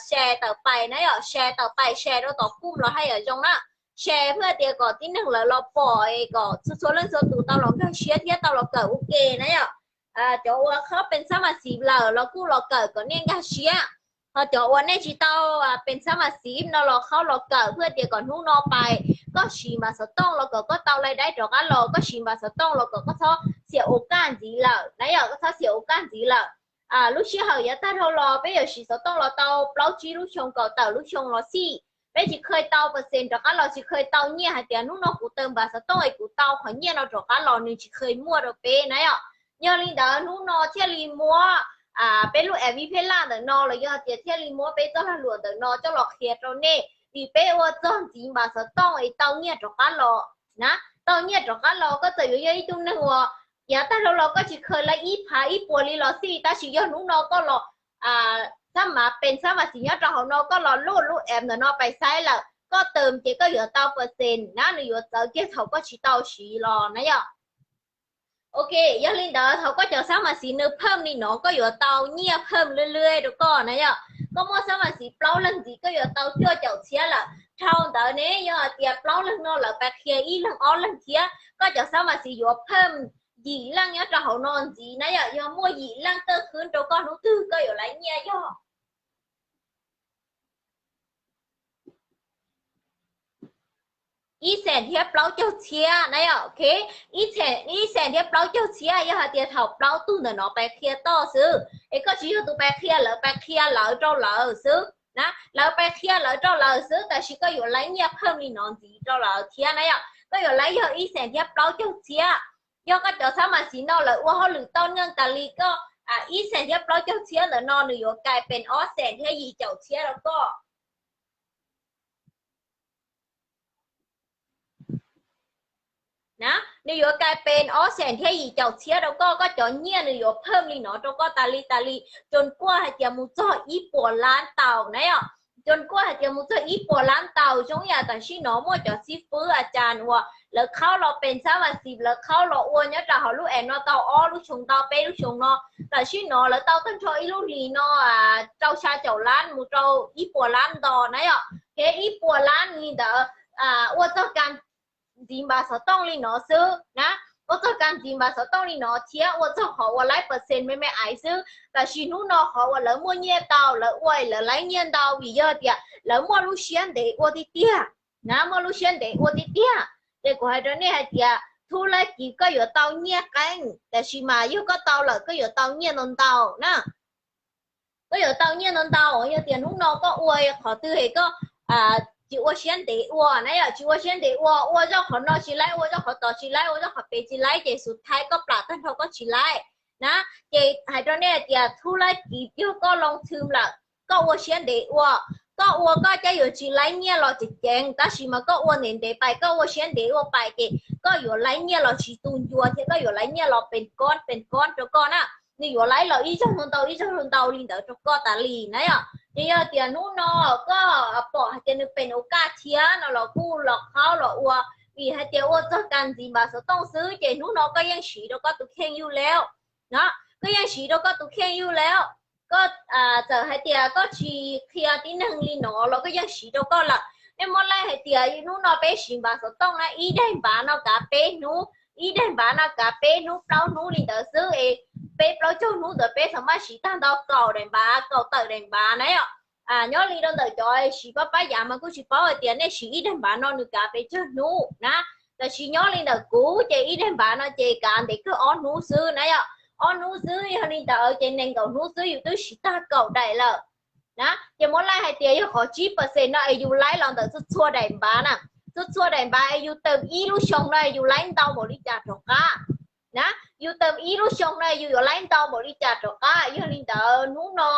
share tawm pais na yom, share tawm pais, share rau tom kuj los haj yam zoo na. Share pliag tias kom tib neeg lawv los pom es kom txhua txhua leej txhua tus tau los nkag siab thiab tau los kawm ua ke na yom. Cov uas qhov pees xab mas xiv lawm los kuj los kawm kom nej nkag siab. Ho cov uas nej tsis tau pees xab mas xiv no los qhov los kawm pliag tias kom hnub no pais koj siv mas xov tooj los kom koj tau laij daib rov qab los, koj siv mas xov tooj los kom koj txhob xiam ua kaj ntxiv lawm na yom, koj txhob xiam ua kaj ntxiv lawm. Lub sij hawm yav tag dhau los peb yuav siv xov tooj los tau plaub tsib lub xyoo kaum tawm lub xyoo los xij, peb tsis kheev tau percent rov qab los, tsis kheev tau nyiaj hais tias hnub no kuv taws npam xov tooj es kuv tau qhov nyiaj no rov qab los, nws tsis kheev muaj rau peb na yom. Yog li ntawd hnub no thiaj li muab peb lub app Viphelaj ntawm no los yog tias thiaj li muab peb txoj lag luam ntawm no coj los qhia rau nej, vim peb ua txog ntxiv npam xov tooj es tau nyiaj rov qab los na. Tau nyiaj rov qab los, koj txawm yuav yog ib tug neeg uas yav tag dhau los koj tsis kheev laij ib phav ib puas li los xij, tab sis yog hnub no koj los xab mas pees xab mas xiv nyob rau hauv no, koj los luaj lub app ntawm no pais saib lawm, koj taws ces koj yuav tau percent na, nws yuav txawv kiag thaum koj tsis tau siv los na yom. Ok, yog li ntawd thaum koj cov xab mas xiv nws phaj li no koj yuav tau nyiaj phaj lwj lwj rau koj na yom. Koj muaj xab mas xiv plaub leeg ntxiv koj yuav tau cuaj caum txhiab lawm. Dhau ntawd ne yog hais tias plaub leeg no lawv pais qhia ib leeg ob leeg thiab, koj cov xab mas xiv yuav phaj yim leej nyob rau hauv no ntxiv na yom. Yog muaj yim leej tawj khwb rau koj hnub twg koj yuav laij nyiaj yog ib xees thiab plaub caug txhiab na yom. Ok, ib xees thiab plaub caug txhiab yog hais tias thaum plaub tug ntawm no pais qhia toj xwb, es koj tsis yog tus pais qhia, lawv pais qhia lawv rau lawv xwb na, lawv pais qhia lawv rau lawv xwb, tab sis koj yuav laij nyiaj phaj li no ntxiv rau lawv thiab na yom. Koj yuav laij yog ib xees thiab plaub caug txhiab. Yog koj cov xab mas xiv no lawv ua hauj lwm tau neej tas li, koj ib xees thiab plaub caug txhiab ntawm no nws yuav kais pees ob xees thiab yim caum txhiab rau koj na. Nws yuav kais pees ob xees thiab yim caum txhiab rau koj, koj cov nyiaj nws yuav phaj li no rau koj tas li tas li, tsoos kuaj hais tias mus txog ib puas lab tau na yom. Cov kuj hais tias mus txog ib puas lab ntau, zoo yam tam sim no muaj cov xib fwb a cas uas lawv qhaub los pes xab mas xis, lawv qhaub los ua nyob rau hauv lub app no tau ob lub xyoo ntau peb lub xyoo no. Tam sim no lawv tau tag nrho ib lub hlis no rau xya caum lab mus rau ib puas lab ntau na yom. Ces ib puas lab li ntawd ua txog kas ntxiv npav xov tooj li no xwb na, ua txog kas ntxiv npav xov tooj li no thiab ua txog qhov uas laib percent me me aiv xwb. Tam sim hnub no qhov uas lawv muaj nyiaj tau, lawv ua lawv laib nyiaj ntau vim yog tias lawv muaj lub siab ntev ua tiag tiag na, muaj lub siab ntev ua tiag tiag. Ces kuv hais rau nej hais tias thub laib kiv koj yuav tau nyiaj qeeb, tam sim mas yog koj tau lawm koj yuav tau nyiaj ntau ntau na. Koj yuav tau nyiaj ntau ntau. Yog tias hnub no koj ua qhov twg es koj tsis ua siab ntev ua na yom, tsis ua siab ntev ua, ua zaug qhov no tsis laib, ua zaug qhov tod tsis laib, ua zaug qhov pem tsis laib, ces xub thawj koj plam tag nrho koj tsis laib na. Ces hais rau nej hais tias thub laib kiv yog koj loo thwm lawm, koj ua siab ntev ua, koj ua koj cab yuav tsis laib nyiaj los tseem ceev, tab sis mas koj ua ntev ntev pais, koj ua siab ntev ua pais ces koj yuav laib nyiaj los tsis tu ncua thiab koj yuav laib nyiaj los pes kob pes kob rau koj na. Nws yuav laib los ib zaug ntau ntau ib zaug ntau ntau li ntawd rau koj tas li na yom. Ces yog tias hnub no koj pom hais tias nws pes ua kaj thiab no los kuj los qhaub los ua, vim hais tias ua txog kas ntxiv npav xov tooj xwb ces hnub no koj yeej siv rau koj tus kheej yug lawm na, koj yeej siv rau koj tus kheej yug lawm. Koj txawm hais tias koj tsis qhia tib neeg li no los koj yeej siv rau koj lawm. Nej muab laij hais tias hnub no peb siv npav xov tooj na, ib daim npav no kav peb hnub, ib daim npav no kav peb hnub plaub hnub li ntawd xwb es peb plaub caug hnub ntawd peb txhaj maj siv tag ntau kaum daim npav, kaum tawm daim npav na yom. Nyob li rau ntawm cov siv pab pab yav mas kuj tsis paub hais tias nej siv ib daim npav no nws kav pes tsawg hnub na. Tab sis nyob li ntawm kuv ces ib daim npav no ces kav ntev kawg ob hnub xwb na yom. Ob hnub xwb, yog li ntawd ces nees nkaum hnub xwb yus twb siv tag kaum daim lawm na. Ces muab laij hais tias yog qhov tsib percent no es yus laib los ntawm txhua txhua daim npav na, txhua txhua daim npav es yus tawm ib lub xyoo no es yus laib ntau npaum li cas rov qab na. Yus tawm ib lub xyoo no yus yuav laib ntau npaum li cas rov qab. Yog li ntawd hnub no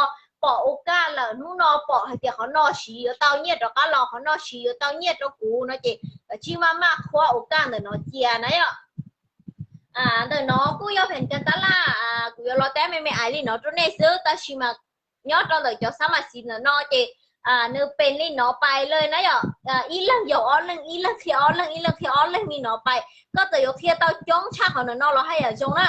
pom ua kaj lawm, hnub no pom hais tias qhov no siv yuav tau nyiaj rov qab los, qhov no siv yuav tau nyiaj rau kuv no ces kav tsij maj maj qhuab ua kaj ntawm no cia na yom. Ntawm no kuj yog pheem kas tab laj, kuv yuav los teb me me ais li no rau nej xwb, tab sis mas nyob rau ntawm cov xab mas xis ntawm no ces nws pem li no pais lawm na yom. Ib leeg yaum ob leeg, ib leeg qhia ob leeg, ib leeg qhia ob leeg li no pais. Koj txawm yuav qhia tau coob tshaj qhov ntawm no los haj yam zoo na.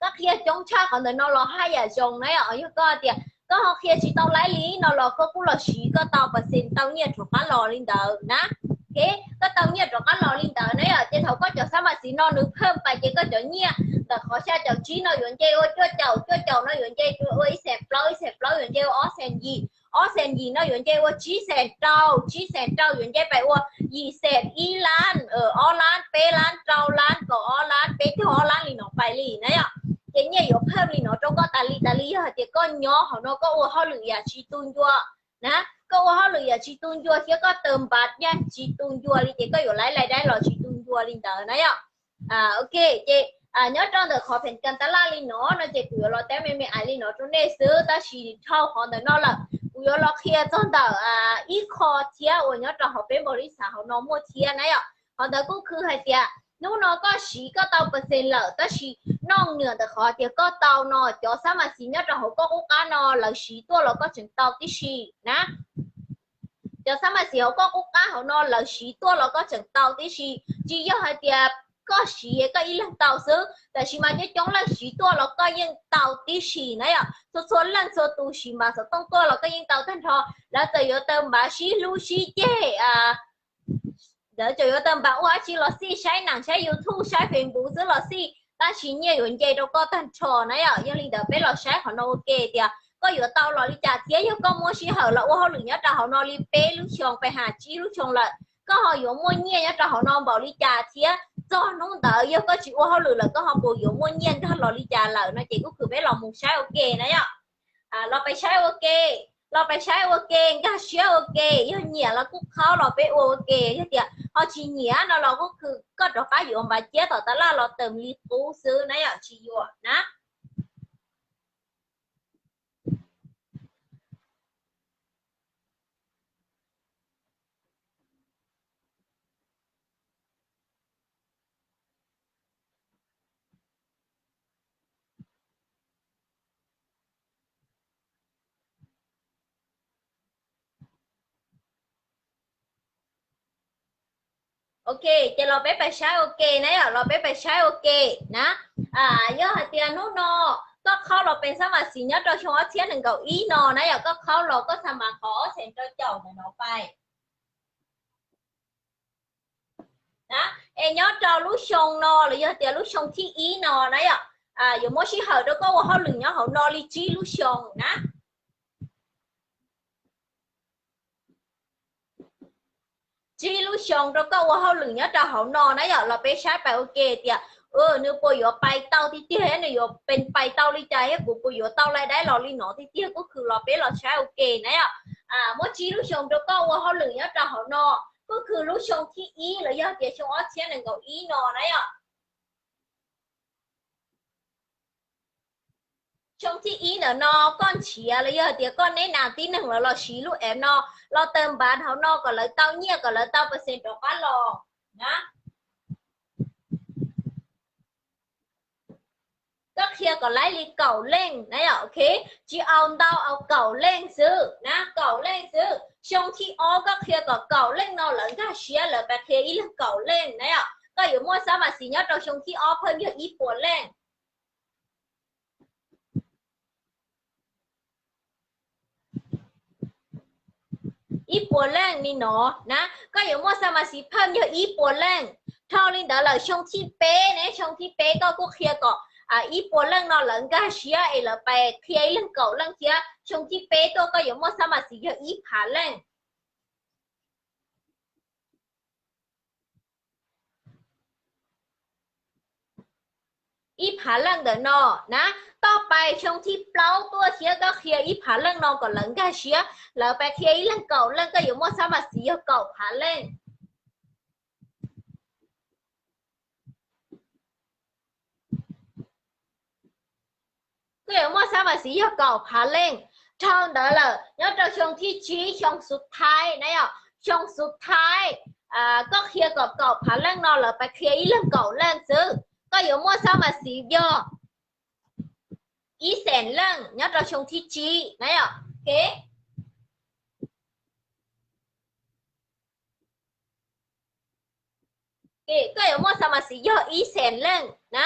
Koj qhia coob tshaj qhov ntawm no los haj yam zoo na yom. Yog koj tias koj ho qhia tsis tau laib li no los koj kuj los siv koj tau percent tau nyiaj rov qab los li ntawd na. Koj tau nyiaj rov qab los li ntawd na yom. Ces thaum koj cov xab mas xis no nws phaj pais ces koj cov nyiaj ntawm qhov xya caum tsib no yuav nce ua cuaj caum, cuaj caum no yuav nce ua ib xees plaub, ib xees plaub yuav nce ua ob xees yim, ob xees yim no yuav nce ua tsib xees rau, tsib xees rau yuav nce pais ua yim xees, ib lab, ob lab, peb lab, rau lab, kaum ob lab, peb caug ob lab li no pais li na yom. Ces nyiaj yuav phaj li no rau koj tas li tas li yog hais tias koj nyob hauv no koj ua hauj lwm yam tsis tu ncua na. Koj ua hauj lwm yam tsis tu ncua thiab koj taw npav yeej tsis tu ncua li ces koj yuav laib laib daib los tsis tu ncua li ntawd na yom. Ok, ces nyob rau ntawm qhov pheem kas tab laj li no no ces kuv yuav los teb me me ais li no rau nej xwb, tab sis dhau qhov ntawm no lawm kuv yuav los qhia txog ntawm ib qho thiab uas nyob rau hauv peb npaum li xav hauv no muaj thiab na yom. Qhov ntawd kuj khw hais tias hnub no koj siv koj tau percent lawm, tab sis noj nws ntawm qhov tias koj tau no cov xab mas xis nyob rau hauv koj qub qab no lawv siv tuaj los koj tseem tau tib si na. Cov xab mas xis hauv koj qub qab hauv no lawv siv tuaj los koj tseem tau tib si. Tsis yog hais tias koj siv koj ib leeg tau xwb, tab sis mas coob coob leej siv tuaj los koj yeej tau tib si na yom. Txhua txhua leej txhua tus siv npav xov tooj tuaj los koj yeej tau tag nrho. Lawv txawm yuav taw npav sib hlub sib ceg, lawv txawm yuav taw npav ua dab tsi los xij, saib nees saib YouTube saib Facebook xwb los xij, tab sis nyiaj yuav nce rau koj tag nrho na yom. Yog li ntawd peb los saib qhov no ua ke tias koj yuav tau los li cas thiab yog koj muaj sij hawm los ua hauj lwm nyob rau hauv no li peb lub xyoo pes has tsib lub xyoo lawm, koj ho yuav muaj nyiaj nyob rau hauv no npaum li cas thiab txog hnub ntawd yog koj tsis ua hauj lwm lawm koj ho puas yuav muaj nyiaj nkag los li cas lawm no ces kuj khw peb los mus saib ua ke na yom. Los pais saib ua ke, los pais saib ua ke, nkag siab ua ke, yog nyiam los kuj qhaub los peb ua ua ke, yog tias ho tsis nyiam no los kuj khw koj rov qab yuav npav ciab tom tab laj los tawm li qub xwb na yom, tsis yuam na. Ok, ces los peb pais saib ua ke na yom, los peb pais saib ua ke na. Yog hais tias hnub no koj qhaub los pees xab mas xis nyob rau xyoo ob txhiab nees nkaum ib no na yom, koj qhaub los koj xab mas qhov ob xees rau caum ntawm no pais na. Es nyob rau lub xyoo no los yog tias lub xyoo thib ib no na yom, yuav muab sij hawm rau koj ua hauj lwm nyob hauv no li tsib lub xyoo na. Tsib lub xyoo rau koj ua hauj lwm nyob rau hauv no na yom, los peb saib pais ua ke tias nws puas yuav pais tau tiag tiag, nws yuav pais tau li cas thiab kuv puas yuav tau lais daib los li no tiag tiag, kuj khwv los peb los saib ua ke na yom. Muab tsib lub xyoo rau koj ua hauj lwm nyob rau hauv no, kuj khwv lub xyoo thib ib los yog tias xyoo ob txhiab nees nkaum ib no na yom. Xyoo thib ib ntawm no koj nrhiav los yog tias koj neb nas tib neeg lawv los siv lub app no los tawm npav hauv no kom lawv tau nyiaj, kom lawv tau percent rov qab los na. Koj qhia kom laib li kaum leej na yom, ok, tsis au ntau, au kaum leej xwb na, kaum leej xwb. Xyoo thib ob koj qhia kom kaum leej no lawv nkag siab lawv pais qhia ib leeg kaum leej na yom, koj yuav muaj xab mas xis nyob rau xyoo thib ob pheej yog ib puas leej. Ib puas leej li no na, koj yuav muaj xab mas xis pheej yog ib puas leej. Dhau li ntawd lawm xyoo thib peb ne, xyoo thib peb koj kuj qhia kom ib puas leej no lawv nkag siab es lawv pais qhia ib leeg kaum leej thiab, xyoo thib peb tuaj koj yuav muaj xab mas xis yog ib phav leej. Ib phav leej ntawm no na, koj pais xyoo thib plaub tuaj thiab koj qhia ib phav leej no kom lawv nkag siab lawv pais qhia ib leeg kaum leej, koj yuav muaj xab mas xis yog kaum phav leej. Koj yuav muaj xab mas xis yog kaum phav leej. Dhau ntawd lawm nyob rau xyoo thib tsib, xyoo xub thaib na yom, xyoo xub thaib koj qhia kom kaum phav leej no lawv pais qhia ib leeg kaum leej xwb, koj yuav muaj xab mas xis yog ib xees leej nyob rau xyoo thib tsib na yom. Koj yuav muaj xab mas xis yog ib xees leej na.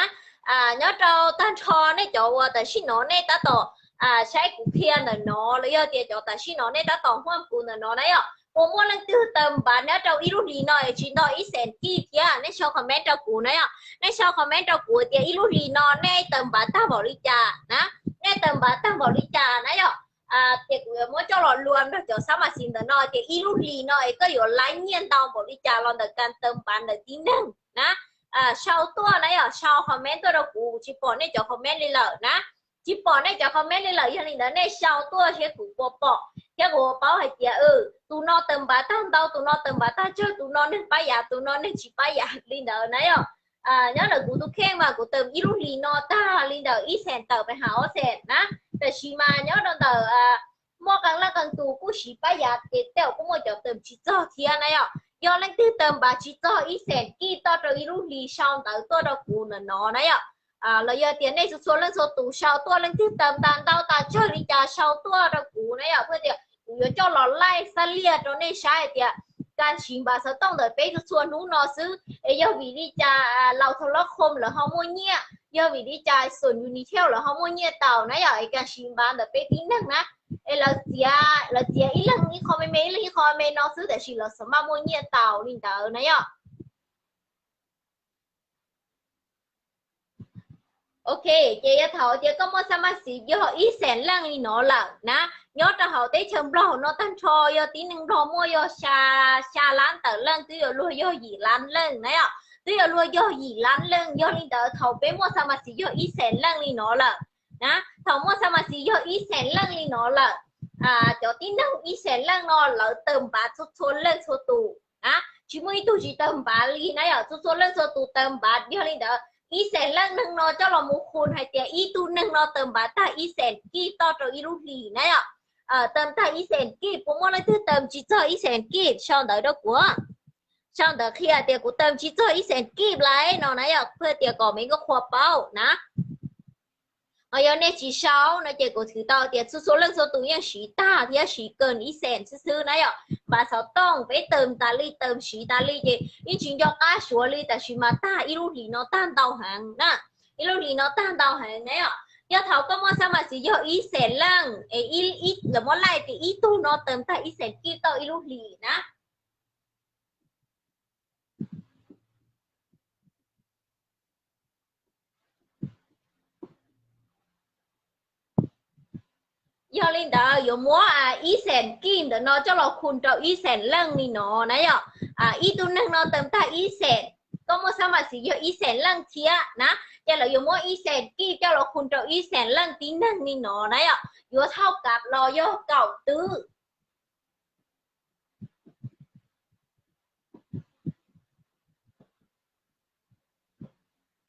Nyob rau tag nrho nej cov uas tam sim no nej tab tom saib kuv qhia ntawm no los yog tias cov tam sim no nej tab tom huaj kuv ntawm no na yom, puas muaj leej twg tawm npav nyob rau ib lub hlis no es tsis nto ib xees kij thiab? Nej sau comment rau kuv na yom, nej sau comment rau kuv tias ib lub hlis no nej tawm npav tag npaum li cas na, nej tawm npav tag npaum li cas na yom. Ces kuv yuav muab coj los luam nrog cov xab mas xis ntawm no tias ib lub hlis no es koj yuav laib nyiaj ntau npaum li cas los ntawm kas tawm npav ntawm tib neeg na. Sau tuaj na yom, sau comment tuaj rau kuv, tsis pom nej cov comment li lawm na. Tsis pom nej cov comment li lawm, yog li ntawd nej sau tuaj thiab kuv puas pom thiab kuv puas paub hais tias tus no tawm npav tag ntau, tus no tawm npav tag tsawg, tus no neeg pab yam, tus no neeg tsis pab yam li ntawd na yom. Nyob ntawm kuv tus kheej mas kuv tawm ib lub hlis no tag li ntawm ib xees tawm pais hauv ob xees na. Tab sis mas nyob rau ntawm muaj qee leej qee tus kuj siv pab yam ces tej zaum kuj muaj cov tawm tsis txog thiab na yom. Yog leej twg tawm npav tsis txog ib xees kij toj rau ib lub hlis sau ntawv tuaj rau kuv ntawm no na yom. Los yog tias nej txhua txhua leej txhua tus sau tuaj, leej twg tawm tas ntau tas tsawg li cas sau tuaj rau kuv na yom, pab tias kuv yuav coj los laij xab liaj rau nej saib hais tias kas siv npav xov tooj ntawm peb txhua txhua hnub no xwb es yog vim li cas laus thaum loj khom lawv ho muaj nyiaj, yog vim li cas xum yus nis thiauj lawv ho muaj nyiaj tau na yom. Es kas siv npav ntawm peb tib neeg na, es lawv txiav, lawv txiav ib leeg ib qho me me, ib leeg ib qho me no xwb tab sis lawv xav maj muaj nyiaj tau li ntawd na yom. Ok, ces yog thaum tias koj muaj xab mas xis yog ib xees leej li no lawm na, nyob rau hauv teb chaws Nplog no tag nrho yog tib neeg Nplog muaj yog xya, xya lab tawm leej, twb yuav luag yog yim lab leej na yom, twb yuav luag yog yim lab leej. Yog li ntawd thaum peb muaj xab mas xis yog ib xees leej li no lawm na, thaum muaj xab mas xis yog ib xees leej li no lawm, cov tib neeg ib xees leej no lawv tawm npav txhua txhua leej txhua tus na, tsis muaj ib tug tsis tawm npav li na yom, txhua txhua leej txhua tus tawm npav. Yog li ntawd ib xees leej neeg no coj los mus khun hais tias ib tug neeg no tawm npav tag ib xees kij toj rau ib lub hlis na yom. Tawm tag ib xees kij, puas muaj leej twg tawm tsis txog ib xees kij sau ntawv rau kuv, sau ntawv qhia tias kuv tawm tsis txog ib xees kij lawm no na yom, pab tias kom me nkauj qhua paub na. Ho yog nej tsis sau no ces kuv twv tau tias txhua txhua leej txhua tus yeej siv tag thiab siv kawg ib xees xwb xwb na yom. Npav xov tooj peb tawm tas li tawm siv tas li ces yeej tsis nco qab suav li, tab sis mas tag ib lub hlis no tag ntau heev na. Ib lub hlis no tag ntau heev na yom. Yog thaum koj muaj xab mas xis yog ib xees leej es ib, lawv muab laij tias ib tug no tawm tag ib xees kij tau ib lub hlis na. Yog li ntawd yuav muab ib xees kij ntawm no coj los khu rau ib xees leej li no na yom. Ib tug neeg no tawm tag ib xees, koj muaj xab mas xis yog ib xees leej thiab na, ces lawv yuav muab ib xees kij coj los khu rau ib xees leej tib neeg li no na yom, yuav thauj kav los yog kaum twb.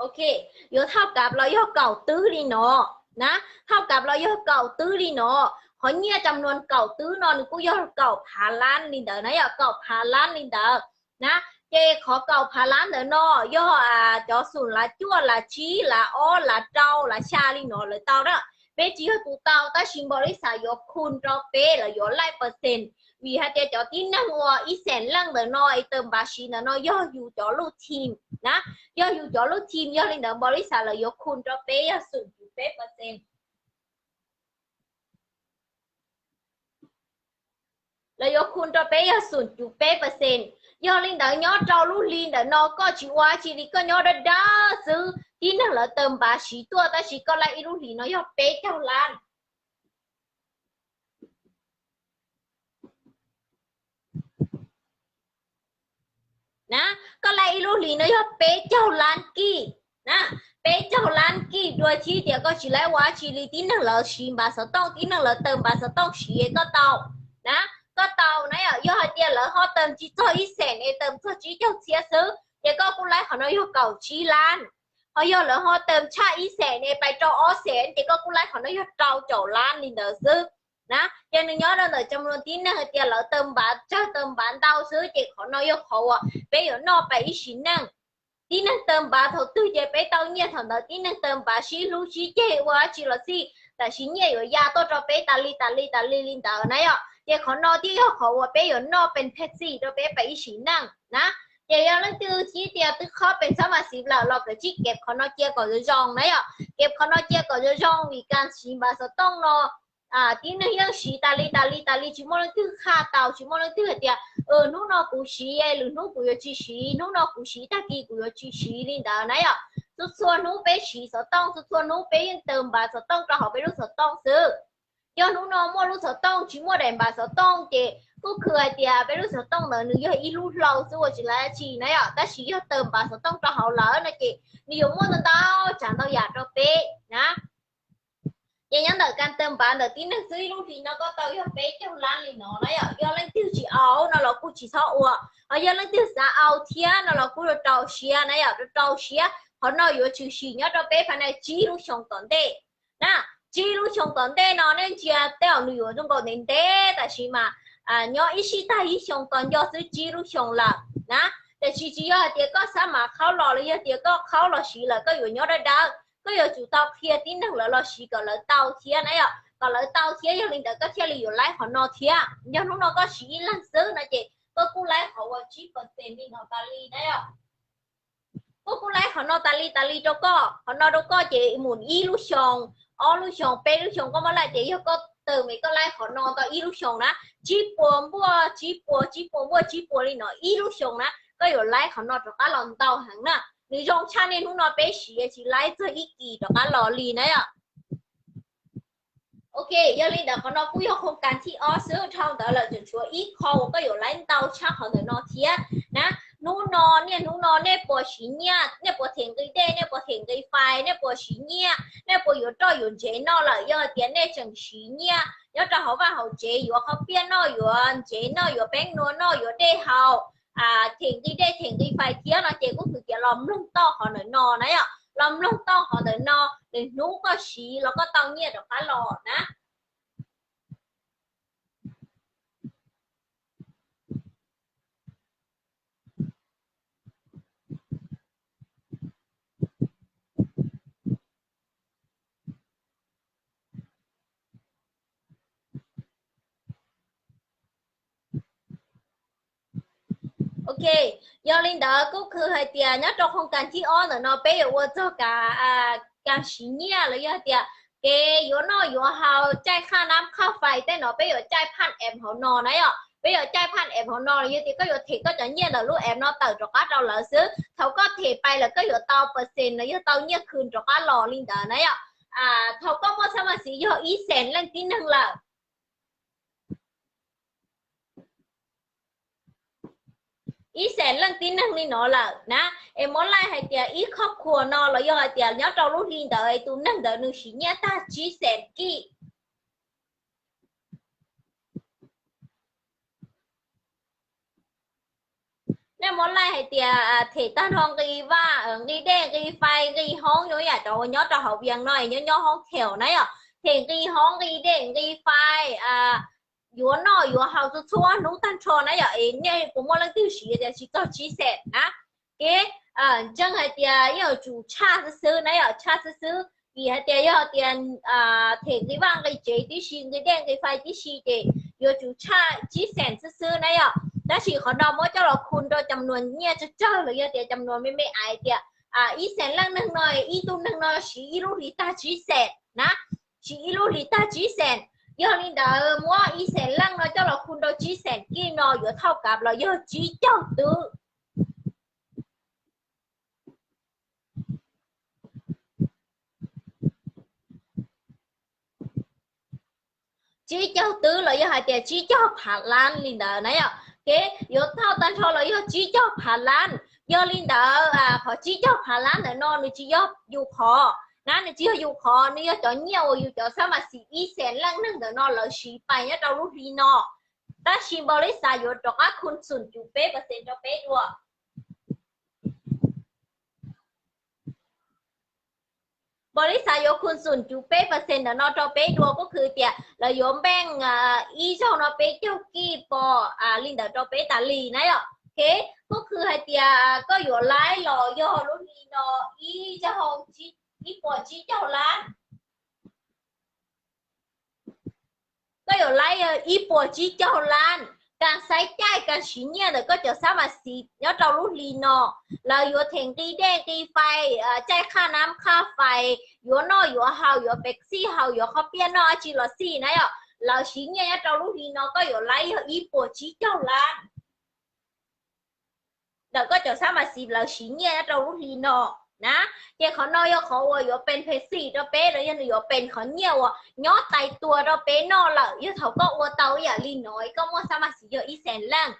Ok, yuav thauj kav los yog kaum twb li no na, thauj kav los yog kaum twb li no. Qhov nyiaj cam nuas kaum twb no nws kuj yog kaum phav lab li ntawd na yom, kaum phav lab li ntawd na. Ces qhov kaum phav lab ntawd no yog cov xum lav cuaj lav tsib lav ob lav rau lav xya li no lawv tau na. Peb tsis yog tus tau tab sis npaum li xav yuav khu rau peb lawv yuav laij percent, vim hais tias cov tib neeg uas ib xees leej ntawm no es tawm npav siv ntawm no yog yus cov lub team na, yog yus cov lub team, yog li ntawd npaum li xav lawv yuav khu rau peb yog xum cuv peb percent. Lawv yuav khu rau peb yog xum cuv peb percent. Yog li ntawd nyob rau lub hli ntawm no koj tsis ua tsi li, koj nyob dawb dawb xwb, tib neeg lawv tawm npav siv tuaj tab sis koj laij ib lub hlis no yog peb caug lab na. Koj laij ib lub hlis no yog peb caug lab kij na, peb caug lab kij dua tsis tias koj tsis laij ua tsi li, tib neeg lawv siv npav xov tooj, tib neeg lawv tawm npav xov tooj siv koj tau na, koj tau na yom. Yog hais tias lawv ho tawm tsis txog ib xees es tawm txog tsib caug txhiab xwb ces koj kuj laij qhov no yog kaum tsib lab. Ho yog lawv ho tawm tshaj ib xees es pais rau ob xees ces koj kuj laij qhov no yog rau caum lab li ntawd xwb na. Ces nws nyob rau ntawm cov tib neeg hais tias lawv tawm npav tsawg tawm npav ntau xwb ces qhov no yog qhov uas peb yuav noj pais ib sim neej. Tib neeg tawm npav thaum twg ces peb tau nyiaj thaum ntawd, tib neeg tawm npav sib hlub sib ceg ua dab tsi los xij, tam sim nyiaj yuav ya tuaj rau peb tas li tas li tas li li ntawd na yom. Ces qhov no thiaj yog qhov uas peb yuav noj pes thej txim rau peb pais ib sim neej na. Ces yog leej twg tib tias twb khob pes xab mas xis lawm los kawm tsij keb qhov no cia kom zoo zoo na yom. Keb qhov no cia kom zoo zoo vim kas siv npav xov tooj no tib neeg yeej siv tas li tas li tas li, tsis muaj leej twg qha tau, tsis muaj leej twg hais tias hnub no kuv siv, lwm hnub kuv yuav tsis siv, hnub no kuv siv tag kis kuv yuav tsis siv li ntawd na yom. Txhua txhua hnub peb siv xov tooj, txhua txhua hnub peb yeej tawm npav xov tooj rau hauv peb lub xov tooj xwb. Yog hnub no muaj lub xov tooj tsis muaj daim npav xov tooj ces kuj khw hais tias peb lub xov tooj ntawd nws yog ib lub hlau xwb ua tsis laij dab tsi na yom. Tab sis yog tawm npav xov tooj rau hauv lawm no ces nws yuav muaj ntau ntau tsav ntau yam rau peb na. Ces nyob ntawm kas tawm npav ntawm tib neeg xwb ib lub hlis no koj tau yog peb caug lab li no na yom. Yog leej twg tsis au no los kuj tsis txhob ua, ho yog leej twg xav au thiab no los kuj rau rau siab na yom, rau rau siab. Qhov no yuav tshwm sim nyob rau peb fab nais tsib lub xyoo tom ntej na. Tsib lub xyoo tom ntej no nej ntsia tej zaum nws yuav zoo nkaus ntev ntev tab sis mas nyob ib sij tag ib xyoo tos nco xwb tsib lub xyoo lawm na. Tiam sis tsis yog hais tias koj xab mas qhaub los los yog tias koj qhaub los siv lawm koj yuav nyob dawb dawb, koj yuav tsum tau qhia tib neeg lawv los siv kom lawv tau thiab na yom, kom lawv tau thiab yog li ntawd koj thiaj li yuav laij qhov no thiab. Yog hnub no koj siv ib leeg xwb no ces koj kuj laij qhov uas tsib percent li no tas li na yom. Koj kuj laij qhov no tas li tas li rau koj, qhov no rau koj ces mus ib lub xyoo, ob lub xyoo, peb lub xyoo koj muab laij ces yog koj tawm mes koj laij qhov no tau ib lub xyoo na, tsib puas npuaj tsib puas, tsib puas npuaj tsib puas li no ib lub xyoo na koj yuav laij qhov no rov qab los ntau heev na. Nws zoo tshaj nej hnub no peb siv tsis laij txog ib kis rov qab los li na yom. Ok, yog li ntawd qhov no kuj yog khoo kas thib ob xwb, dhau ntawd lawm tseem tshuav ib qho uas koj yuav laij ntau tshaj qhov ntawm no thiab na. Hnub no, niaj hnub no nej puas siv nyiaj, nej puas them nqi dej, nej puas them nqi fais, nej puas siv nyiaj, nej puas yuav roj yuav ntsev noj lawm, yog hais tias nej tseem siv nyiaj nyob rau hauv vaj hauv tsev yuav qhov piaj noj, yuav ntsev noj, yuav peeb nua noj, yuav dej haus, them nqi dej them nqi fais thiab no ces kuj hais tias los mloog toj qhov ntawm no na yom, los mloog toj qhov ntawm no, lwm hnub koj siv los koj tau nyiaj rov qab los na. Ok, yog li ntawd kuj khw hais tias nyob rau khoos kas thib ob ntawm no peb yuav ua txog kas, kas siv nyiaj los yog hais tias kev yuav noj yuav haus, caij khaj nab khaj fais tej no peb yuav caij phaj ev hauv no na yom. Peb yuav caij phaj ev hauv no los yog tias koj yuav them koj cov nyiaj ntawm lub ev no tawm rov qab rau lawv xwb. Thaum koj them pais lawm koj yuav tau percent los yog tau nyiaj khw rov qab los li ntawd na yom. Thaum koj muaj xab mas xiv yog ib xees leej tib neeg lawm, ib xees leej tib neeg li no lawm na, es muab laij hais tias ib khob khuas no los yog hais tias nyob rau lub hli ntawd tus neeg ntawd nws siv nyiaj tag tsib xees kij. Nej muab laij hais tias them tag nrho nqi vaj, nqi dej, nqi fais, nqi hoob, yam cov uas nyob rau hauv vias no es nyob nyob hoob thaum na yom, them nqi hoob, nqi dej, nqi fais, yuav noj yuav haus txhua txhua hnub tag nrho na yom. Es nej puas muaj leej twg siv tias tsis txog tsib xees na? Kev ntseeg hais tias yeej yuav tsum tshaj xwb xwb na yom, tshaj xwb xwb. Vim hais tias yog tias them nqi vaj nqi tsev tib si, nqi dej nqi fais tib si ces yuav tsum tshaj tsib xees xwb xwb na yom. Tab sis qhov no muab coj los khu rau cam nuas nyiaj tsawg tsawg los yog tias cam nuas me me hais tias ib xees leej neeg no, ib tug neeg no siv ib lub hlis tag tsib xees na, siv ib lub hlis tag tsib xees. Yog li ntawd muab ib xees leej no coj los khu rau tsib xees kij no yuav thauj kav los yog tsib caug twb. Tsib caug twb los yog hais tias tsib caug phav lab li ntawd na yom. Kev yuav thauj tag nrho los yog tsib caug phav lab. Yog li ntawd qhov tsib caug phav lab ntawm no nws tsis yog yus qhov na, nws tsis yog yus qhov, nws yog cov nyiaj uas yus cov xab mas xiv ib xees leej neeg ntawm no lawv siv pais nyob rau lub hli no. Tab sis npaus li xav yuav rov qab khu xum cum peb percent rau peb dua. Npaus li xav yuav khu xum cum peb percent ntawm no rau peb dua kuj khw tias lawv yuav npeej ib zaug no peb caug kij pos li ntawd rau peb tas li na yom. Kev kuj khw hais tias koj yuav laib los yog lub hli no ib zaug ib puas tsib caug lab. Koj yuav laib ib puas tsib caug lab, kas xaiv caij kas siv nyiaj ntawm koj cov xab mas xiv nyob rau lub hli no. Lawv yuav them nqi dej nqi fais, caij khaj nab khaj fais, yuav noj yuav haus, yuav Pepsi haus, yuav qhov piaj noj dab tsi los xij na yom, lawv siv nyiaj nyob rau lub hli no koj yuav laib yog ib puas tsib caug lab ntawm koj cov xab mas xiv lawv siv nyiaj nyob rau lub hli no na. Ces qhov no yog qhov uas yuav pees phe xim rau peb los yog nws yuav pees qhov nyiaj uas nyob tais tua rau peb noj lawm yog thaum koj ua tau ib yam li no koj muaj xab mas xiv yog ib xees leej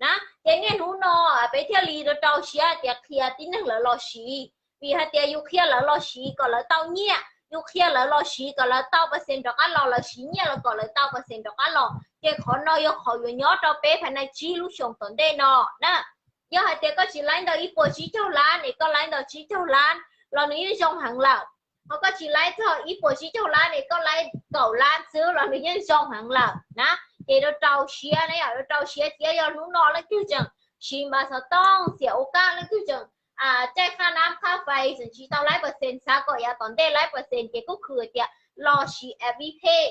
na. Ces niaj hnub no peb thiaj li rau rau siab tias qhia tib neeg lawv los siv, vim hais tias yus qhia lawv los siv kom lawv tau nyiaj, yus qhia lawv los siv kom lawv tau percent rov qab los, lawv siv nyiaj los kom lawv tau percent rov qab los. Ces qhov no yog qhov yuav nyob rau peb phais nais tsib lub xyoo tom ntej no na. Yog hais tias koj tsis laib ntau ib puas tsib caug lab es koj laib ntau tsib caug lab los nws yeej zoo heev lawm. Ho koj tsis laib txog ib puas tsib caug lab es koj laib kaum lab xwb los nws yeej zoo heev lawm na. Ces rau rau siab na yom, rau rau siab thiab yog hnub no leej twg tseem siv npas xov tooj xiam ua kaj, leej twg tseem caij khaj nab khaj fais tseem tsis tau laib percent, xav kom yav tom ntej laib percent ces kuj khw tias los siv App Vpay.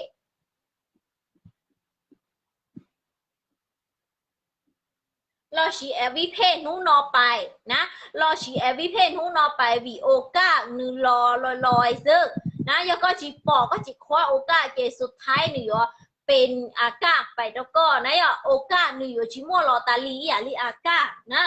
Los siv App Vpay hnub no pais na, los siv App Vpay hnub no pais vim ua kaj nws los los los xwb na. Yog koj tsis pom koj tsis khuab ua kaj ces xu thaib nws yuav pees a kaj pais rau koj na yom. Ua kaj nws yuav tsis muaj los tas li ib yam li a kaj na.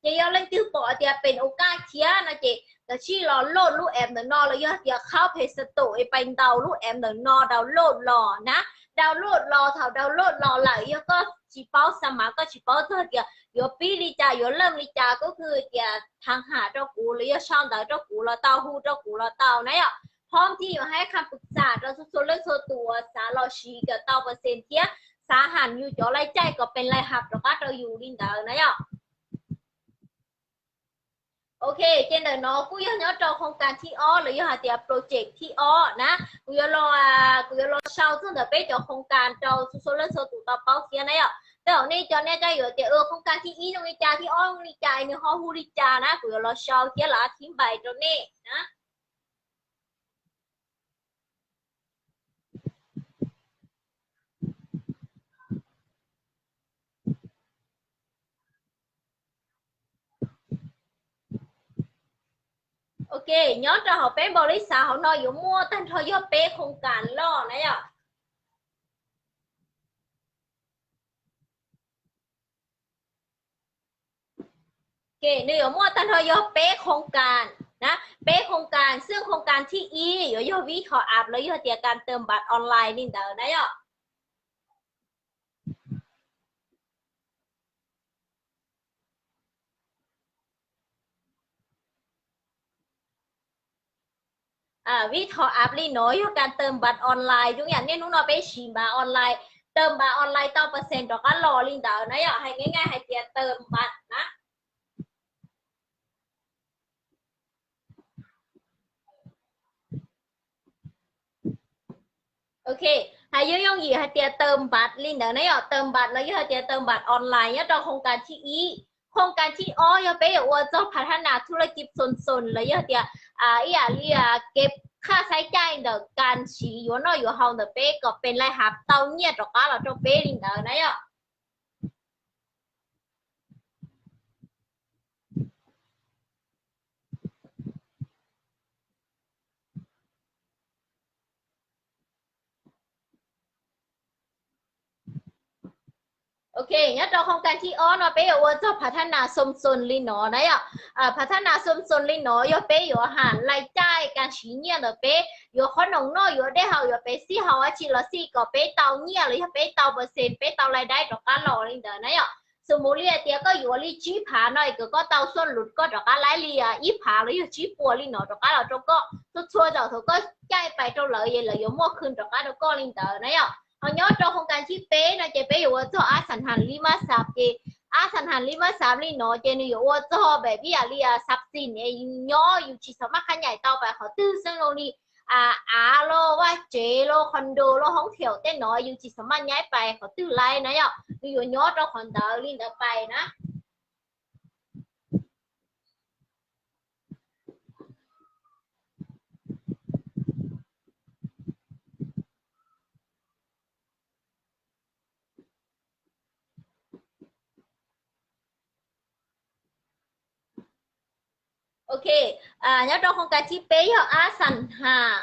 Ces yog leej twg pom tias pees ua kaj thiab no ces kav tsij los load lub app ntawm no los yog tias qhaub Play Store es pais ntaus lub app ntawm no download los na. Download los, thaum download los lawm yog koj tsis paub xa mas, koj tsis paub txog tias yuav pib li cas yuav leej li cas, koj khw tias thav ham rau kuv los yog sau ntawv rau kuv los tau, hu rau kuv los tau na yom. Phoob thiab yuav hais kham pwm xam rau txhua txhua leej txhua tus uas xav los siv kom tau percent thiab xav ham yus cov laij caij kom pees laij hab rov qab rau yus li ntawd na yom. Ok, ces ntawm no kuj yog nyob rau khoos kas thib ob los yog hais tias project thib ob na. Kuv yuav los, kuv yuav los sau txog ntawm peb cov khoos kas rau txhua txhua leej txhua tus tau paub thiab na yom. Tej zaum nej cov nej caj yuav tias khoos kas thib ib zoo li cas, thib ob zoo li cas, nws ho hu li cas na, kuv yuav los sau thiab los thib npais rau nej na. Ok, nyob rau hauv peb npaum li xav hauv no yuav muaj tag nrho yog peb khoos kas loj na yom. Ok, nws yuav muaj tag nrho yog peb khoos kas na, peb khoos kas, xwb khoos kas thib ib yuav yog vib thov av los yog tias kas tawm npas online li ntawd na yom. Vib thov av li no yog kas tawm npas online, zoo yam niaj hnub no peb siv npas online, tawm npas online tau percent rov qab los li ntawd na yom, hais nqaij hais tias tawm npas na. Ok, hais yooj yooj yim hais tias tawm npas li ntawd na yom, tawm npas los yog hais tias tawm npas online nyob rau khoos kas thib ib. Khoos kas thib ob yog peb yuav ua txog phav thab nas thu laj kib xoos xoos los yog tias ib yam li kev qhaj xaiv caij ntawm kas siv yuav noj yuav haus ntawm peb kom pes lai hav tau nyiaj rov qab los rau peb li ntawd na yom. Ok, nyob rau khoos kas thib ob no peb yuav ua txog phav thab nas xoos xoos li no na yom. Phav thab nas xoos xoos li no yog peb yuav ham lais caij kas siv nyiaj ntawm peb, yuav qhob noom noj yuav dej haus yuav peb xij haus dab tsi los xij kom peb tau nyiaj los yog peb tau percent peb tau lais daib rov qab los li ntawd na yom. Xws mus li hais tias koj yuav li tsib phav no es kom koj tau xuaj lus koj rov qab laib li ib phav los yog tsib puas li no rov qab los rau koj, txhua txhua zaum thaum koj caij pais rau lawv es lawv yuav muaj khw rov qab rau koj li ntawd na yom. Ho nyob rau khoos kas thib peb no ces peb yuav ua txog ab xam has li mab xav ces, ab xam has li mab xav li no ces nws yuav ua txog pem ib yam li xav xim nyob yus tsis xam maj qhab nyaim tau pais qhov twg xwb, zoo li av los vaj tsev los condo los hoob thiaum tej no yus tsis xam maj nyaib pais qhov twg laib na yom, nws yuav nyob rau qhov ntawd li ntawd pais na. Ok, nyob rau khoos kas thib peb yog ab xam has.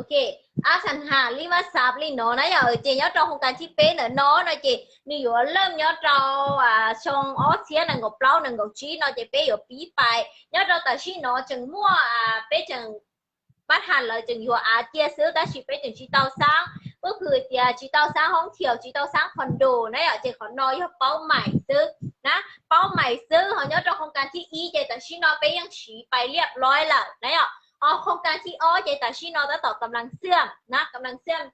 Ok, ab xam has li mab xav li no na yom, ces nyob rau khoos kas thib peb ntawm no no ces nws yuav lawm nyob rau xyoo ob txhiab nees nkaum plaub nees nkaum tsib no ces peb yuav pib pais. Nyob rau tam sim no tseem muaj, peb tseem pab has lawv tseem yuav av cia xwb tab sis peb tseem tsis tau xaab, kuj kws tias tsis tau xaab hoob thiaum tsis tau xaab condo na yom, ces qhov no yog paub maim xwb na, paub maim xwb. Ho nyob rau khoos kas thib ib ces tam sim no peb yeej siv pais liaj loib lawm na yom. Ho khoos kas thib ob ces tam sim no tab tom kam las xiam na, kam las xiam.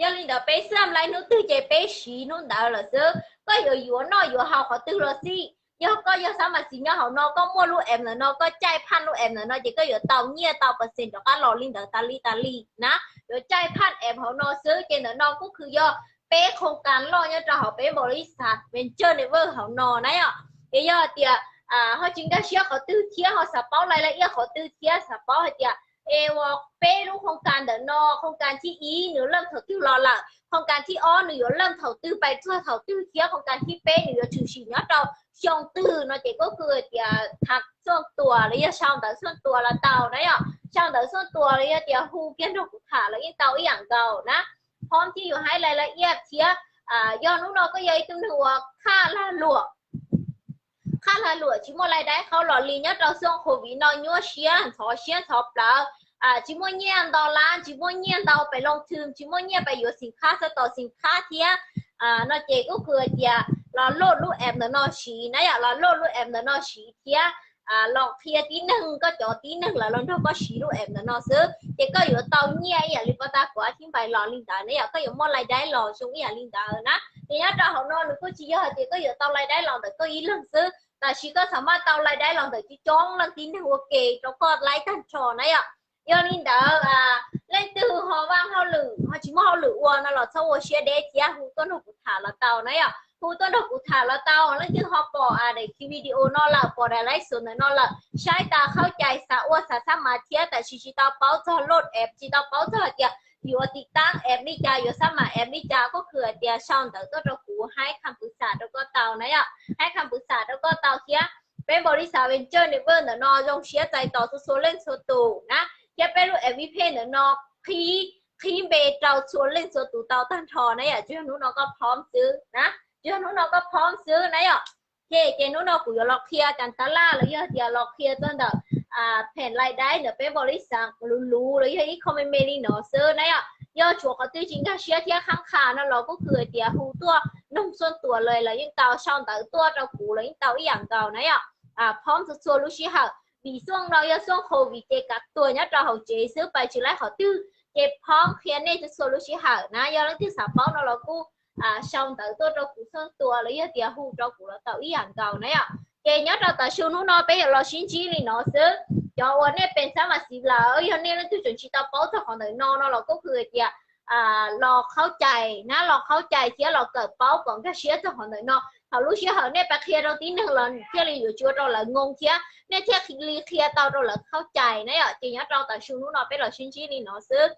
Yog li ntawd peb xav lais hnub twg ces peb siv hnub ntawd lawm xwb. Koj yuav yuav noj yuav haus qhov twg los xij, yog koj yog xab mas xis nyob hauv no koj muaj lub app ntawm no koj caij phaj lub app ntawm no ces koj yuav tau nyiaj tau percent rov qab los li ntawd tas li tas li na. Yuav caij phaj app hauv no xwb ces ntawm no kuj kws yog peb khoos kas loj nyob rau hauv peb npaum li xav venture never hauv no na yom. Es yog tias ho tsis nkag siab qhov twg thiab ho xav paub lais lais iab qhov twg thiab xav paub hais tias es uas peb lub khoos kas ntawm no khoos kas thib ib nws lawm thaum twg los lawm, khoos kas thib ob nws yuav lawm thaum twg pais txog thaum twg thiab khoos kas thib peb nws yuav tshwm sim nyob rau xyoo twg no ces kuj kws tias tham xuaj tuas los yog sau ntawv xuaj tuas los tau na yom. Sau ntawv xuaj tuas los yog tias hu kiag nrog kuv tham los yeej tau ib yam nkaus na. Ho thiaj yuav hais lais lais iab thiab. Yog hnub no koj yog ib tug neeg uas qhaj lag luam, qhaj lag luam tsis muaj lais daib qau los li nyob rau xyoo covid no nyuaj siab ntxhov siab ntxhov plawv, tsis muaj nyiaj ntau lab tsis muaj nyiaj ntau pem loo thwm tsis muaj nyiaj pais yuav xim khab xav tos xim khab thiab no ces kuj kws tias los load lub app ntawm no siv na yom, los load lub app ntawm no siv thiab los qhia tib neeg koj cov tib neeg lawv los nrog koj siv lub app ntawm no xwb ces koj yuav tau nyiaj ib yam li pov tas kuv thib npais los li ntawd na yom, koj yuav muaj lais daib los zoo ib yam li ntawd na. Ces nyob rau hauv no nws kuj tsis yog hais tias koj yuav tau lais daib los ntawm koj ib leeg xwb, tab sis koj txham maj tau lais daib los ntawm coob coob leej tib neeg ua ke rau koj laib tag nrho na yom. Yog li ntawd leej twg ho vaj hauj lwm ho tsis muaj hauj lwm ua no los txhob ua siab deb thiab hu tuaj nrog kuv tham los tau na yom, hu tuaj nrog kuv tham los tau. Leej twg ho pom daim video no lawm pom daim live show ntawm no lawm saib tas qhaub cai xav ua xav xab mas thiab tab sis tsis tau paub txog load app tsis tau paub txog hais tias yuav tiv taab app li cas yuav xab mas app li cas kuj kws hais tias sau ntawv tuaj rau kuv haib kham pwv xam rau koj tau na yom, haib kham pwv xam rau koj tau thiab. Peb npaum li xav Venture Network ntawm no zoo siab txais tos txhua txhua leej txhua tus na, thiab peb lub F B P ntawm no qhib, qhib npe rau txhua leej txhua tus tau tag nrho na yom. Tsuas yog hnub no koj phom xwb na, tsuas yog hnub no koj phom xwb na yom. Ces, ces hnub no kuv yuav los qhia kas tas laj los yog tias los qhia txog ntawm pheem lais dai ntawm peb npaum li xav luv luv los yog ib qho me me li no xwb na yom. Yog tshuav qhov twg tsis nkag siab thiab khab qha no los kuj kws hais tias hu tuaj noog Xuam Tuam los lawv yeej tau sau ntawv tuaj rau kuv los yeej tau ib yam nkaus na yom. Phom txhua txhua lub sij hawm vim Xuam no yog Xuam Covid ces kav tuag nyob rau hauv tsev xwb pais tsis laib qhov twg, ces phom qhia nej txhua txhua lub sij hawm na. Yog leej twg xav paub no los kuj sau ntawv tuaj rau kuv Xuam Tuam los yog tias hu rau kuv los tau ib yam nkaus na yom. Ces nyob rau tav su hnub no peb yuav los sib ntsib li no xwb. Cov uas nej pes xab mas xiv lawm, yog nej leej twg tseem tsis tau paub txog qhov ntawm no no los kuj kws hais tias los qhaub cais na, los qhaub cais thiab los kawm paub kom nkag siab txog qhov ntawm no. Thaum lub sij hawm nej pais qhia rau tib neeg los thiaj li yuav tsis ua rau lawv ngoo thiab nej thiaj li qhia tau rau lawv qhaub cais na yom. Ces nyob rau tav su hnub no peb los sib ntsib li no xwb.